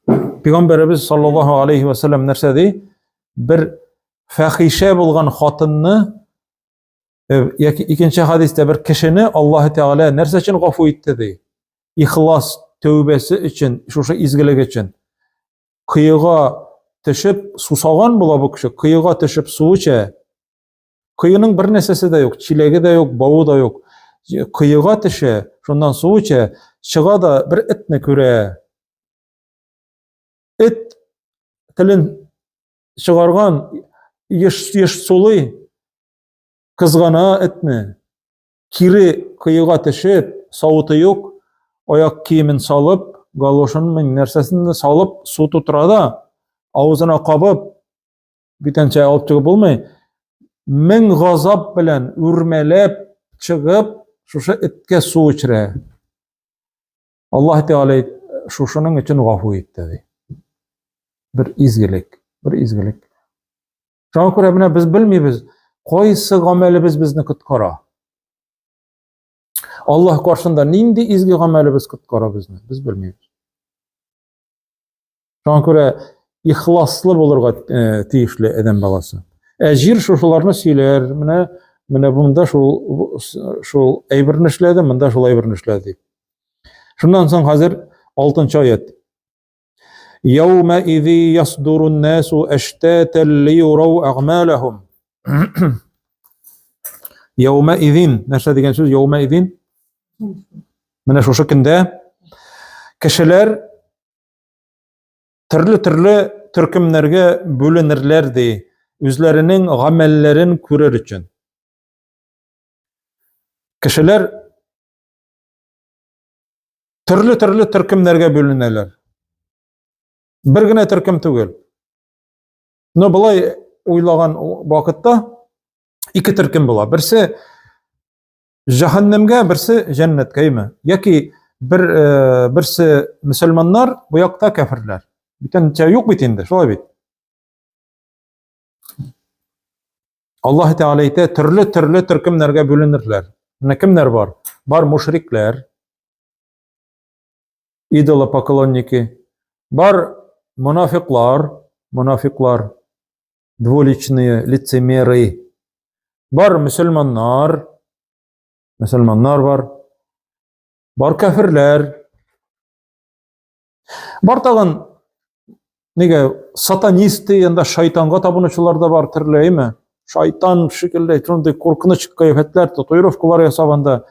Пәйгамбәребез саллаллаһу алейхи ва саллям нәрсә ди? Бер фәхишә булган хатынны э, яки икенче хадистә бер кешене Аллаһ Тәгалә нәрсә өчен гафу итте ди? Ихлас тәүбәсе өчен, шушы изгелеге өчен. Коега төшеп сусаган була бу кеше, коега төшеп су эчә. Коеның бер нәрсәсе дә юк, чиләге дә юк, бавы да юк. Коега төшә, шуннан су эчә, чыга да бер этне күрә. Эт телен чыгарган, еш-еш сулый, кызгана этне. Кире коега төшеп, савыты юк, аяк киемен салып, галошын нәрсәсен дә салып, су тутыра да, авызына кабып, бүтәнчә алып чыгып булмый, мең газап белән үрмәләп чыгып, шушы эткә су эчерә. Аллаһ Тәгалә шушының өчен гафу итте ди. Бер изгелек, бер изгелек. Шуңа күрә менә без белмибез, кайсы гамәлебез безне коткара. Аллаһ каршында нинди изге гамәлебез коткара безне, без белмибез. Шуңа күрә ихласлы булырга э, тиешле адәм баласы. Ә җир шушыларны сөйләр, менә менә монда шул шул әйберне эшләде, монда шул әйберне эшләде дип. Шуннан соң хәзер 6 аят. Яума изи ясдурун насу аштатан лиюрау агмалахум. Яума изин, нәрсә дигән сүз яума изин? Менә шушы көндә кешеләр төрле-төрле төркемнәргә бүленерләр ди, үзләренең гамәлләрен күрер өчен. Кешеләр төрле-төрле төркемнәргә бүленәләр. Бер генә төркем түгел. Но болай уйлаган вакытта ике төркем була. Берсе җәһәннәмгә, берсе җәннәткә, име? Яки бер э, берсе мөселманнар, бу якта кәферләр. Бүтәнчә юк бит инде, шулай бит. Аллаһ Тәгалә әйтә, төрле-төрле төркемнәргә бүленерләр. Менә кемнәр бар? Бар мушрикләр, идолопоклонники, бар монафиклар, монафиклар, двуличные лицемеры, бар мөселманнар, мөселманнар бар, бар кәферләр, Бар тагын нигә сатанисты, янда шайтанга табынучылар да бар төрле, әйме? Шайтан шикелле шундый куркыныч кыяфәтләр, татуировкалар ясап анда.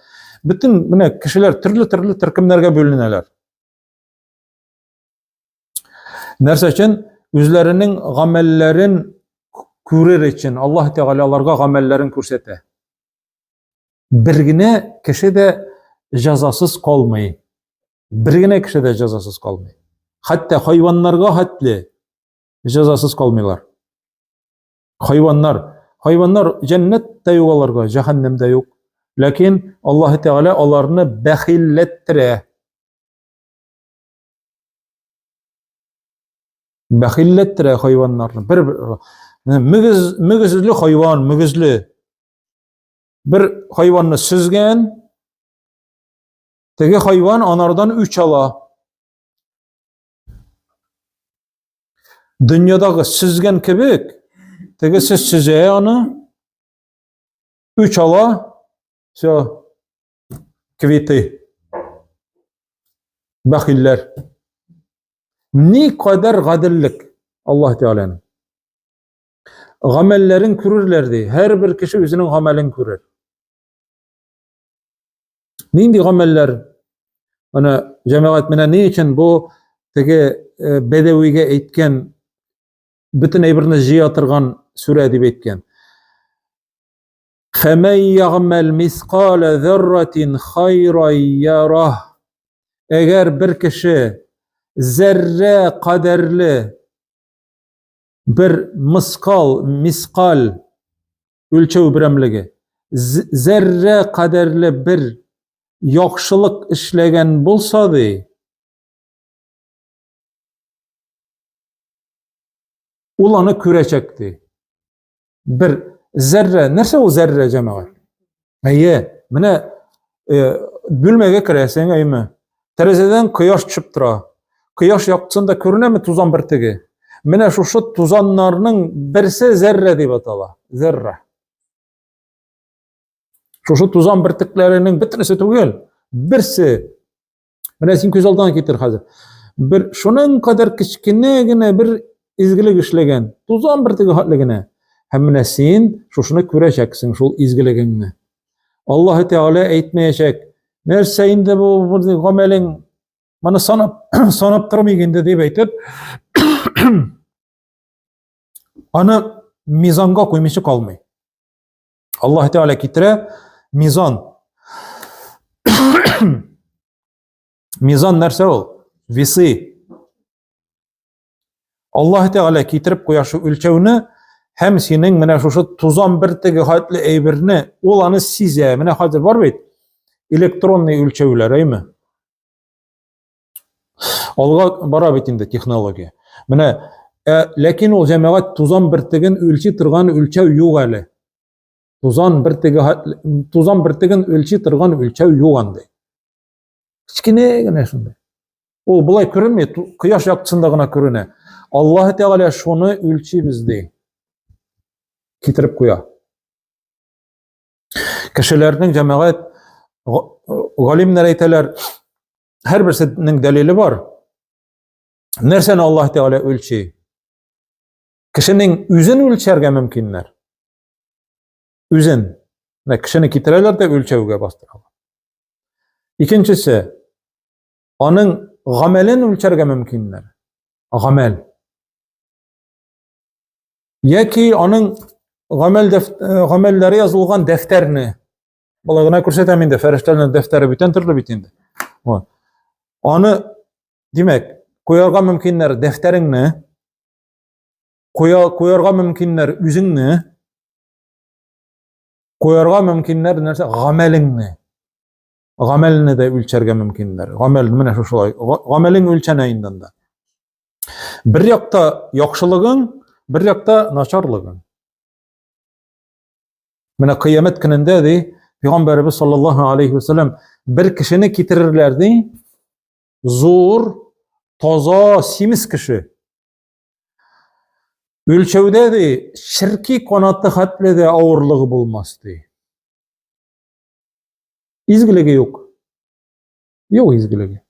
Бөтен менә кешеләр төрле-төрле төркемнәргә бүленәләр. Нәрсә өчен? Үзләренең гамәлләрен күрер өчен Аллаһ Тәгалә аларга гамәлләрен күрсәтә. Бер генә кеше дә җәзасыз калмый. Бер генә кеше дә җәзасыз калмый. Хәтта хайваннарга хәтле җәзасыз калмыйлар. Хайваннар, хайваннар җәннәт тә юк аларга, җәһәннәм дә юк. Ләкин Аллаһ Тәгалә аларны бәхилләттерә. Бәхилләттерә хайваннарны. Бер мөгез мөгезле хайван, мөгезле. Бер хайванны сөзгән, теге хайван анардан үч ала. Дөньядагы сөзгән кебек, тегесе сөзә аны, үч ала, все, квиты. Бәхилләр. Ни кадәр гаделлек Аллаһ Тәгаләнең. Гамәлләрен күрерләр ди. Һәрбер кеше үзенең гамәлен күрер. Нинди гамәлләр? Ана җәмәгать менә ни өчен бу теге э, бәдәвигә әйткән бөтен әйберне җыя торган сүрә дип әйткән. Фәмән ягъмәл мисқала зарратин хайран ярах. Әгәр бер кеше зәррә кадәрле бер мыскал, мискал үлчәү берәмлеге, зәррә кадәрле бер яхшылык эшләгән булса ди, ул аны күрәчәк ди. Бер зәррә, нәрсә ул зәррә җәмәгать? Әйе, менә э, бүлмәгә керәсең, әйме? Тәрәзәдән кояш төшеп тора. Кояш яктысында күренәме тузан бөртеге? Менә шушы тузаннарның берсе зәррә дип атала. Зәррә. Шушы тузан бөртекләренең бөтенесе түгел, берсе. Менә син күз алдыңа китер хәзер. Бер шуның кадәр кечкенә генә бер изгелек эшләгән, тузан бөртеге хәтле генә. Һәм менә син шушыны күрәчәксең, шул изгелегеңне. Аллаһ Тәгалә әйтмәячәк, нәрсә инде бу гамәлең, моны санап, санап тормыйк инде дип әйтеп, аны мизанга куймыйча калмый. Аллаһ Тәгалә китерә мизан. Мизан нәрсә ул? Весы. Аллаһ Тәгалә китереп куя шу үлчәүне һәм синең менә шушы тузан бөртеге хәтле әйберне ул аны сизә. Менә хәзер бар бит электронный үлчәүләр, әйме? Алга бара бит инде технология. Менә ә, ләкин ул җәмәгать тузан бөртеген үлчи торган үлчәү юк әле. Тузан бөртеге тузан бөртеген үлчи торган үлчәү юк андый. Кечкенә генә шундый. Ул болай күренми, кояш яктысында гына күренә. Аллаһ Тәгалә шуны үлчибез ди. Китереп куя. Кешеләрнең җәмәгать галимнәр әйтәләр, һәрберсенең дәлиле бар. Нәрсәне Аллаһ Тәгалә үлчи? Кешенең үзен үлчәргә мөмкиннәр. Үзен. Менә кешене китерәләр дә үлчәүгә бастыралар. Икенчесе, аның гамәлен үлчәргә мөмкиннәр. Гамәл. Яки аның гамәл дәф, э, гамәлләре язылган дәфтәрне. Болай гына күрсәтәм инде, фәрештәләрнең дәфтәре бүтән төрле бит инде. Вот. Аны, димәк, куярга мөмкиннәр дәфтәреңне, куя, куярга мөмкиннәр үзеңне, куярга мөмкиннәр нәрсә? Гамәлеңне. Гамәлне дә үлчәргә мөмкиннәр. Гамәл менә шушылай. Гамәлең үлчәнә инде анда. Бер якта яхшылыгың, бер якта начарлыгың. Менә кыямәт көнендә ди, Пәйгамбәребез саллаллаһу алейхи ва саллям бер кешене китерерләр ди, зур, таза, симез кеше. Үлчәүдә ди, черки канаты хәтле дә авырлыгы булмас ди. Изгелеге юк. Юк изгелеге.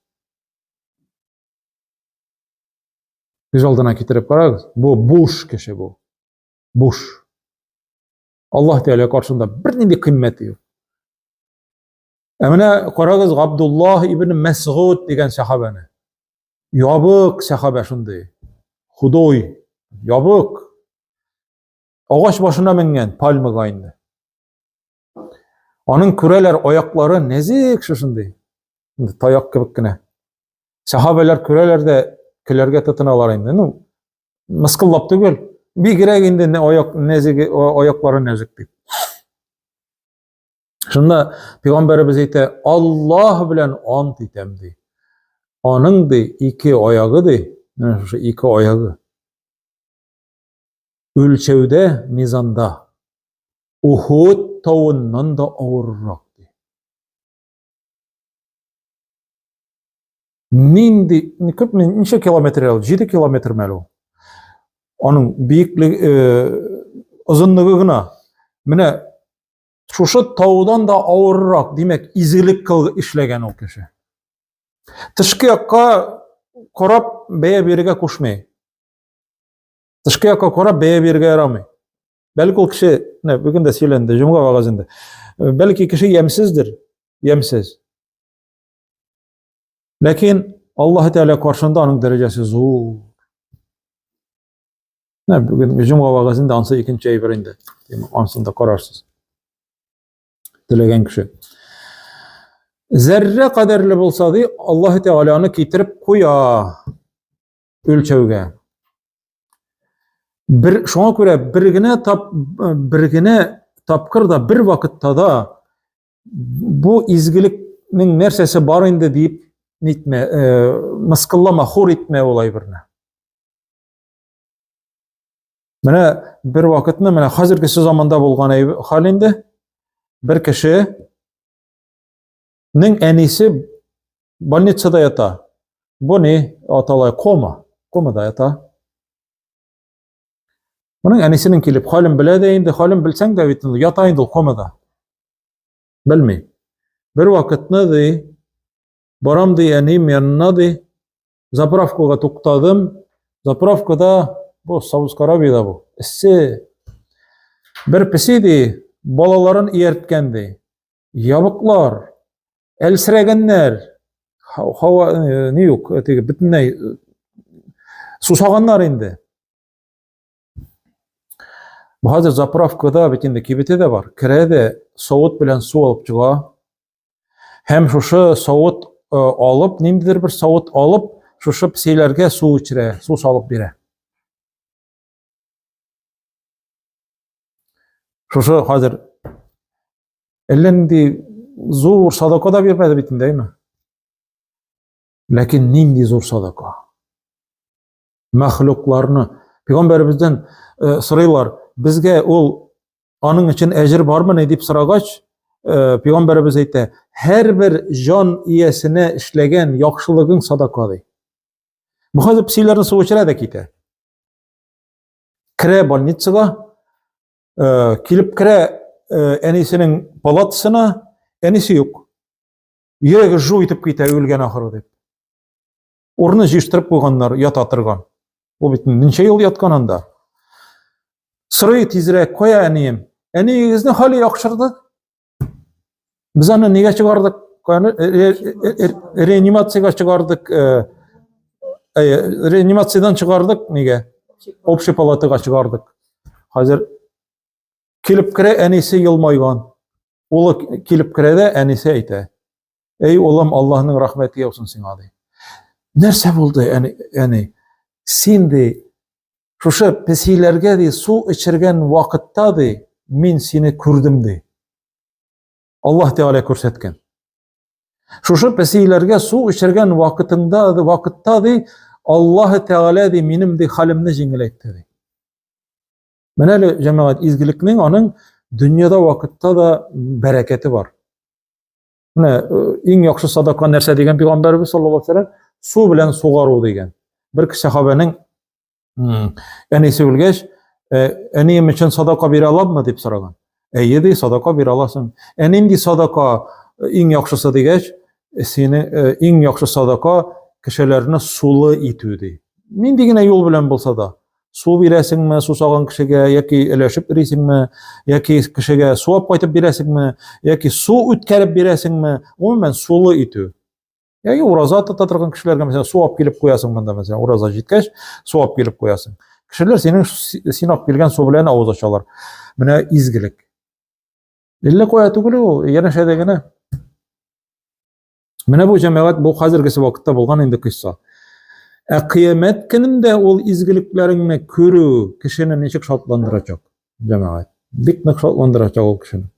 Күз алдына китереп карагыз. Бу буш кеше бу. Буш. Аллаһ Тәгалә каршында бернинди кыйммәте юк. Ә менә карагыз Габдуллаһ ибн Мәсгуд дигән сәхабәне. Ябык сәхабә шундый. Худой, ябык. Агач башына менгән, пальмага инде. Аның күрәләр аяклары нәзек шушындый. Инде таяк кебек кенә. Сахабәләр күрәләр дә көләргә тотыналар инде. Ну, мыскыллап түгел, бигрәк инде аяк нәзеге, аяклары нәзек дип. Шунда пәйгамбәребез әйтә, Аллаһ белән ант итәм ди. Аның ди ике аягы ди, менә шушы ике аягы. Үлчәүдә, мизанда Ухуд тавыннан да авыррак ди. Нинди, күпме, ничә километр ул? 7 километр мәл ул. Аның биеклеге, э, озынлыгы гына. Менә шушы таудан да авыррак, димәк, изгелек кыл эшләгән ул кеше. Тышкы якка карап бәя бирергә кушмый. Тышкы якка карап бәя бирергә ярамый. Бәлки ул кеше, менә бүген дә сөйләнде, җомга вәгазендә. Бәлки кеше ямьсездер, ямьсез. Ләкин Аллаһ Тәгалә каршында аның дәрәҗәсе зур. Менә бүген җомга вәгазендә ансы икенче әйбер инде. Ансын да карарсыз. Теләгән кеше. Зәррә кадәрле булса ди, Аллаһ Тәгалә аны китереп куя үлчәүгә. Бер шуңа күрә бер генә тап бер генә тапкыр да бер вакытта да бу изгелекнең нәрсәсе бар инде дип нитмә, э, мыскыллама, хур итмә ул әйберне. Менә бер вакытны, менә хәзергесе заманда булган хәл инде, бер кеше нең әнисе больницада ята. Бу ни атала кома, комада ята. Моның әнисенең килеп хәлен белә дә инде, хәлен белсәң дә бит инде ята инде ул комада. Белми. Бер вакытны ди, барам ди әнием янына ди, заправкага туктадым. Заправкада бу Саудовская Аравиядә бу. Эссе. Бер песи ди, балаларын иярткән ди. Ябыклар, әлсерәгәннәр, һава э, ни юк, э, теге бөтенләй э, сусаганнар инде. Бу хәзер заправкада бит инде кибете дә бар. Керә дә савыт белән су алып чыга. Һәм шушы савыт алып, ниндидер бер савыт алып, шушы песиләргә су эчерә, су салып бирә. Шушы хәзер әллә нинди зур садака да бирмәде бит инде, әйме? Ләкин нинди зур садака? Мәхлукларны пәйгамбәребездән э, сорыйлар, безгә ул аның өчен әҗер бармы ни дип сорагач, э, пәйгамбәребез әйтә, һәрбер җан иясенә эшләгән яхшылыгың садака ди. Бу хәзер песиләрне су эчерә дә китә. Керә больницага, э, килеп керә э, әнисенең палатасына, әнисе юк. Йөрәге жу итеп китә, үлгән ахыры дип. Урыны җыештырып куйганнар, ята торган. Ул бит ничә ел яткан анда. Сорый тизрәк, кая әнием? Әниегезнең хәле яхшырды. Без аны нигә чыгардык? Э, э, реанимациягә чыгардык. Реанимациядән чыгардык нигә? Общий палатага чыгардык. Хәзер килеп керә, әнисе елмайган. Улы килеп керә дә, әнисе әйтә. Эй, улым, Аллаһның рәхмәте яусын сиңа, ди. Нәрсә булды, әни? Әни? Син ди, шушы песиләргә ди су эчергән вакытта ди, мин сине күрдем ди. Аллаһ Тәгалә күрсәткән. Шушы песиләргә су эчергән вакытыңда, вакытта ди, Аллаһ Тәгалә ди, минем ди хәлемне җиңеләйтте ди. Менә әле җәмәгать изгелекнең аның дөньяда вакытта да бәрәкәте бар. Менә э, иң яхшы садака нәрсә дигән пәйгамбәребез саллаллаһу алейһи вәсәлләм су белән сугару дигән. Бер сәхабәнең әнисе үлгәч, э, әнием өчен садака бирә аламмы дип сораган. Әйе ди, садака бирә аласың. Ә нинди садака э, иң яхшысы дигәч, сине иң яхшы садака кешеләрне сулы итү ди. Нинди генә юл белән булса да. Су бирәсеңме сусаган кешегә, яки өләшеп йөрисеңме, яки кешегә су алып кайтып бирәсеңме, яки су үткәреп бирәсеңме, гомумән сулы итү. Яки ураза тота торган кешеләргә, мәсәлән, су алып килеп куясың монда, мәсәлән, ураза җиткәч, су алып килеп куясың. Кешеләр синең син алып килгән су белән авыз ачалар. Менә изгелек. Әллә кая түгел ул, янәшәдә генә. Менә бу җәмәгать бу хәзергесе вакытта булган инде кыйсса. Ә кыямәт көнендә ул изгелекләреңне күрү кешене ничек шатландырачак, җәмәгать? Бик нык шатландырачак ул кешене.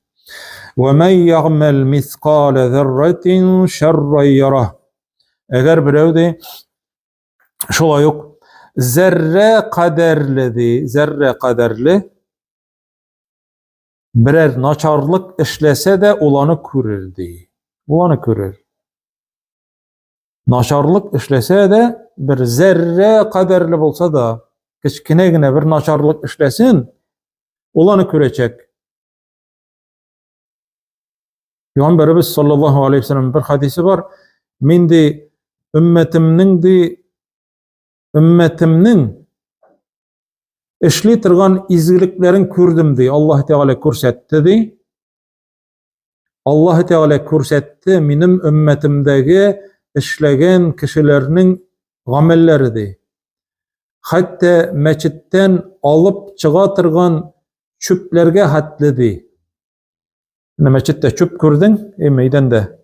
Ва май ягъмәл мисқала зарратин шарран яра. Әгәр берәү ди шулай ук зәррә кадәрле ди, зәррә кадәрле берәр начарлык эшләсә дә, ул аны күрер ди. Ул аны күрер. Начарлык эшләсә дә, бер зәррә кадәрле булса да, кечкенә генә бер начарлык эшләсен, ул аны күрәчәк. Пәйгамбәребез саллаллаһу алейхи вәсәлләм бер хадисе бар. Мин ди өммәтемнең ди өммәтемнең эшли торган изгелекләрен күрдем ди. Аллаһ Тәгалә күрсәтте ди. Аллаһ Тәгалә күрсәтте минем өммәтемдәге эшләгән кешеләрнең гамәлләре ди. Хәтта мәчеттән алып чыга торган чүпләргә хәтле ди. Менә мәчеттә чүп күрдең, э, мәйданда.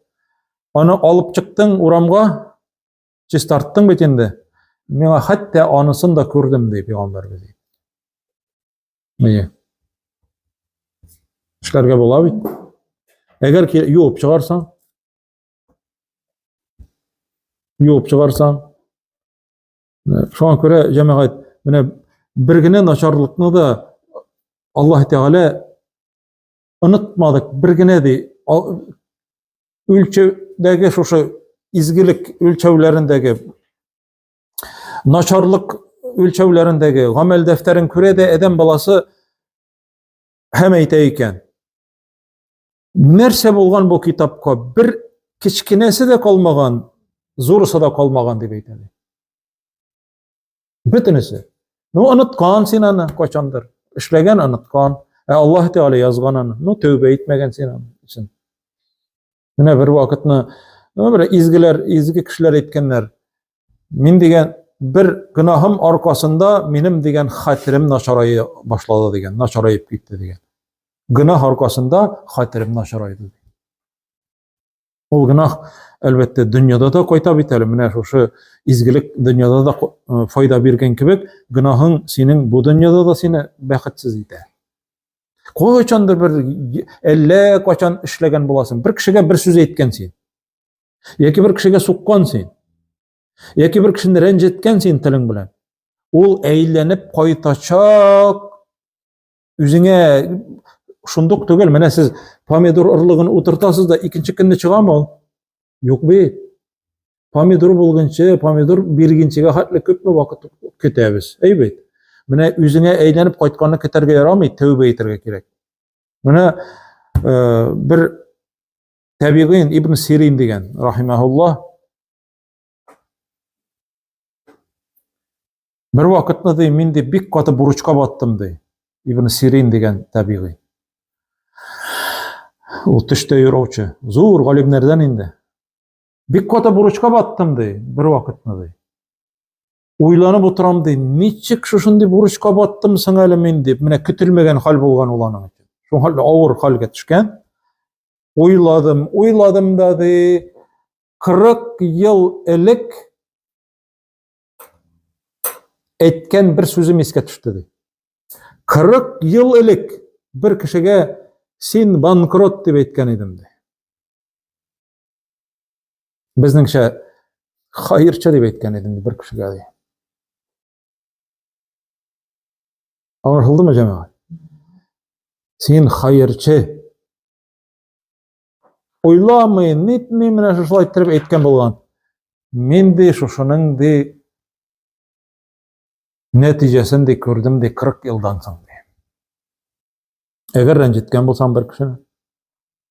Аны алып чыктың урамга, чистарттың бит инде. Миңа хәтта анысын да күрдем, ди пәйгамбәрбез. Әйе. Эшләргә була бит. Әгәр ки юып чыгарсаң, юып чыгарсаң, шуңа күрә җәмәгать, менә бер генә начарлыкны да Аллаһ Тәгалә онытмадык, бер генә ди. Үлчәүдәге шушы изгелек үлчәүләрендәге начарлык үлчәүләрендәге гамәл дәфтәрен күрә дә адәм баласы һәм әйтә икән. Нәрсә булган бу китапка? Бер кечкенәсе дә калмаган, зурысы да калмаган дип әйтә. Бөтенесе. Ну, оныткан син аны кайчандыр. Эшләгән оныткан. Ә Аллаһ Тәгалә язган аны. Ну, тәүбә итмәгән син аны өчен. Менә бер вакытны, ну, бер изгеләр, изге кешеләр әйткәннәр. Мин дигән бер гөнаһым аркасында минем дигән хәтерем начарая башлады дигән, начараеп китте дигән. Гөнаһ аркасында хәтерем начарайды. Ул гөнаһ, әлбәттә, дөньяда да кайта бит әле. Менә шушы изгелек дөньяда да э, файда биргән кебек, гөнаһың синең бу дөньяда да сине бәхетсез итә. Кайчандыр бер әллә кайчан эшләгән буласың. Бер кешегә бер сүз әйткән син. Яки бер кешегә суккан син. Яки бер кешене рәнҗеткән син телең белән. Ул әйләнеп кайтачак Үзеңә шундук түгел, менә сез помидор орлыгын утыртасыз да икенче көнне чыгамы ул? Юк бит. Помидор булганчы, помидор биргенчегә хәтле күпме вакыт көтәбез. Әй бит. Менә үзеңә әйләнеп кайтканны көтәргә ярамый, тәүбә итәргә кирәк. Менә э, бер табигыйн Ибн Сирин дигән, рахимахуллах, Бер вакытны ди, мин ди бик каты бурычка баттым ди. Ибн Сирин дигән табигый. Ул төштә юраучы, зур галимнәрдән инде. Бик каты бурычка баттым ди, бер вакытны ди. Уйланып утырам ди, ничек шушындый бурычка баттым соң әле мин дип, менә көтелмәгән хәл булган ул аның өчен. Шул авыр хәлгә төшкән. Уйладым, уйладым да ди, 40 ел элек әйткән бер сүзем искә төште ди. 40 ел элек бер кешегә син банкрот дип әйткән идем ди. Безнеңчә хәерче дип әйткән идем бер кешегә ди. Аңлашылдымы, җәмәгать? Син хәерче. Уйламый, нитми, менә шушылай иттереп әйткән булган. Мин ди шушының ди нәтиҗәсен ди күрдем ди 40 елдан соң ди. Әгәр рәнҗеткән булсаң бер кешене,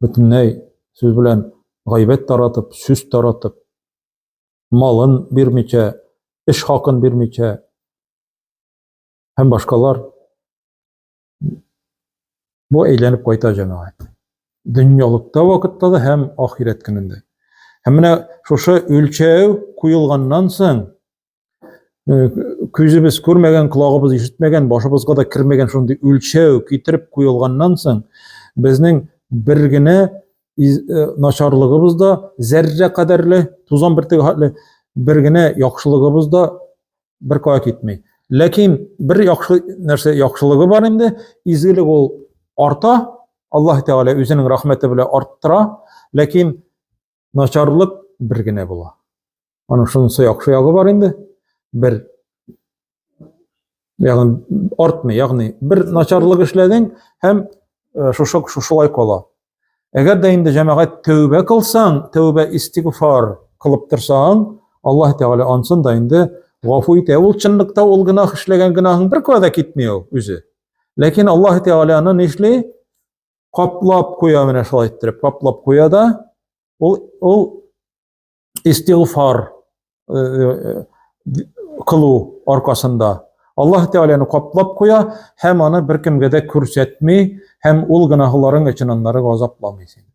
бөтенләй сүз белән гайбәт таратып, сүз таратып, малын бирмичә, эш хакын бирмичә һәм башкалар Бу әйләнеп кайта җәмәгать. Дөньялыкта вакытта да һәм ахирәт көнендә. Һәм менә шушы үлчәү куелганнан соң э, күзебез күрмәгән, колагыбыз ишетмәгән, башыбызга да кермәгән шундый үлчәү китереп куелганнан соң безнең Бер генә начарлыгыбыз да зәррә кадәрле, тузан бөртеге хәтле, бер генә яхшылыгыбыз да бер кая китми. Ләкин бер яхшы нәрсә яхшылыгы бар инде, изгелек ул арта, Аллаһ Тәгалә үзенең рәхмәте белән арттыра, ләкин начарлык бер генә була. Аның шунысы яхшы ягы бар инде. Бер ягъни артмый, ягъни бер начарлык эшләдең һәм э, шушы шушылай кала. Әгәр дә инде җәмәгать тәүбә кылсаң, тәүбә истигъфар кылып торсаң, Аллаһ Тәгалә ансын да инде гафу итә. Ул чынлыкта ул гөнаһ эшләгән гөнаһың бер кая да китми ул үзе. Ләкин Аллаһ Тәгалә аны нишли? Каплап куя менә шулай иттереп, каплап куя да, ул ул истигъфар э, э, кылу аркасында Аллаһ Тәгаләне каплап куя һәм аны беркемгә дә күрсәтми һәм ул гөнаһларың өчен аннары газапламый сине.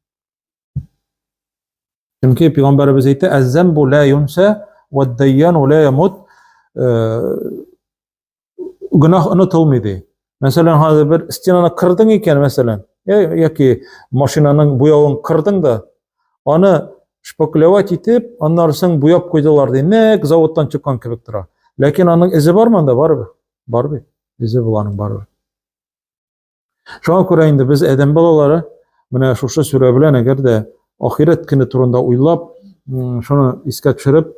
Чөнки пәйгамбәребез әйтә, "Әз-замбу ла юнса вад-дайяну ла ямут." Э, гөнаһ онытылмый ди. Мәсәлән, хәзер бер стенаны кырдың икән, мәсәлән, яки машинаның буявын кырдың да, аны шпаклевать итеп, аннары соң буяп куйдылар ди. Нәк заводтан чыккан кебек тора. Ләкин аның эзе бармы анда? Барыбер. Бар бит. Эзе була аның барыбер. Шуңа күрә инде без адәм балалары менә шушы сүрә белән әгәр дә ахирәт көне турында уйлап, шуны искә төшереп,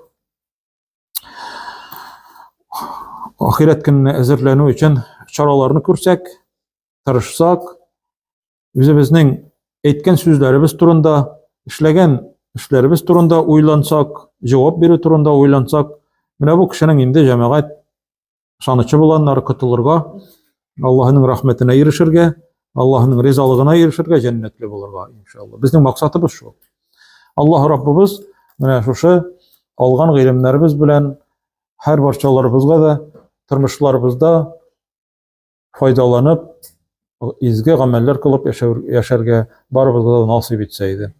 Ахирәт көненә әзерләнү өчен чараларны күрсәк, тырышсак, үзебезнең әйткән сүзләребез турында, эшләгән эшләребез турында уйлансак, җавап бирү турында уйлансак, менә бу кешенең инде җәмәгать ышанычы булганнары котылырга, Аллаһының рәхмәтенә ирешергә, Аллаһының ризалыгына ирешергә, җәннәтле булырга, иншалла. Безнең максатыбыз шул. Аллаһ Раббыбыз менә шушы алган гыйлемнәребез белән һәр барчаларыбызга да тормышларыбызда файдаланып, изге гамәлләр кылып яшәргә барыбызга да насыйп итсә иде.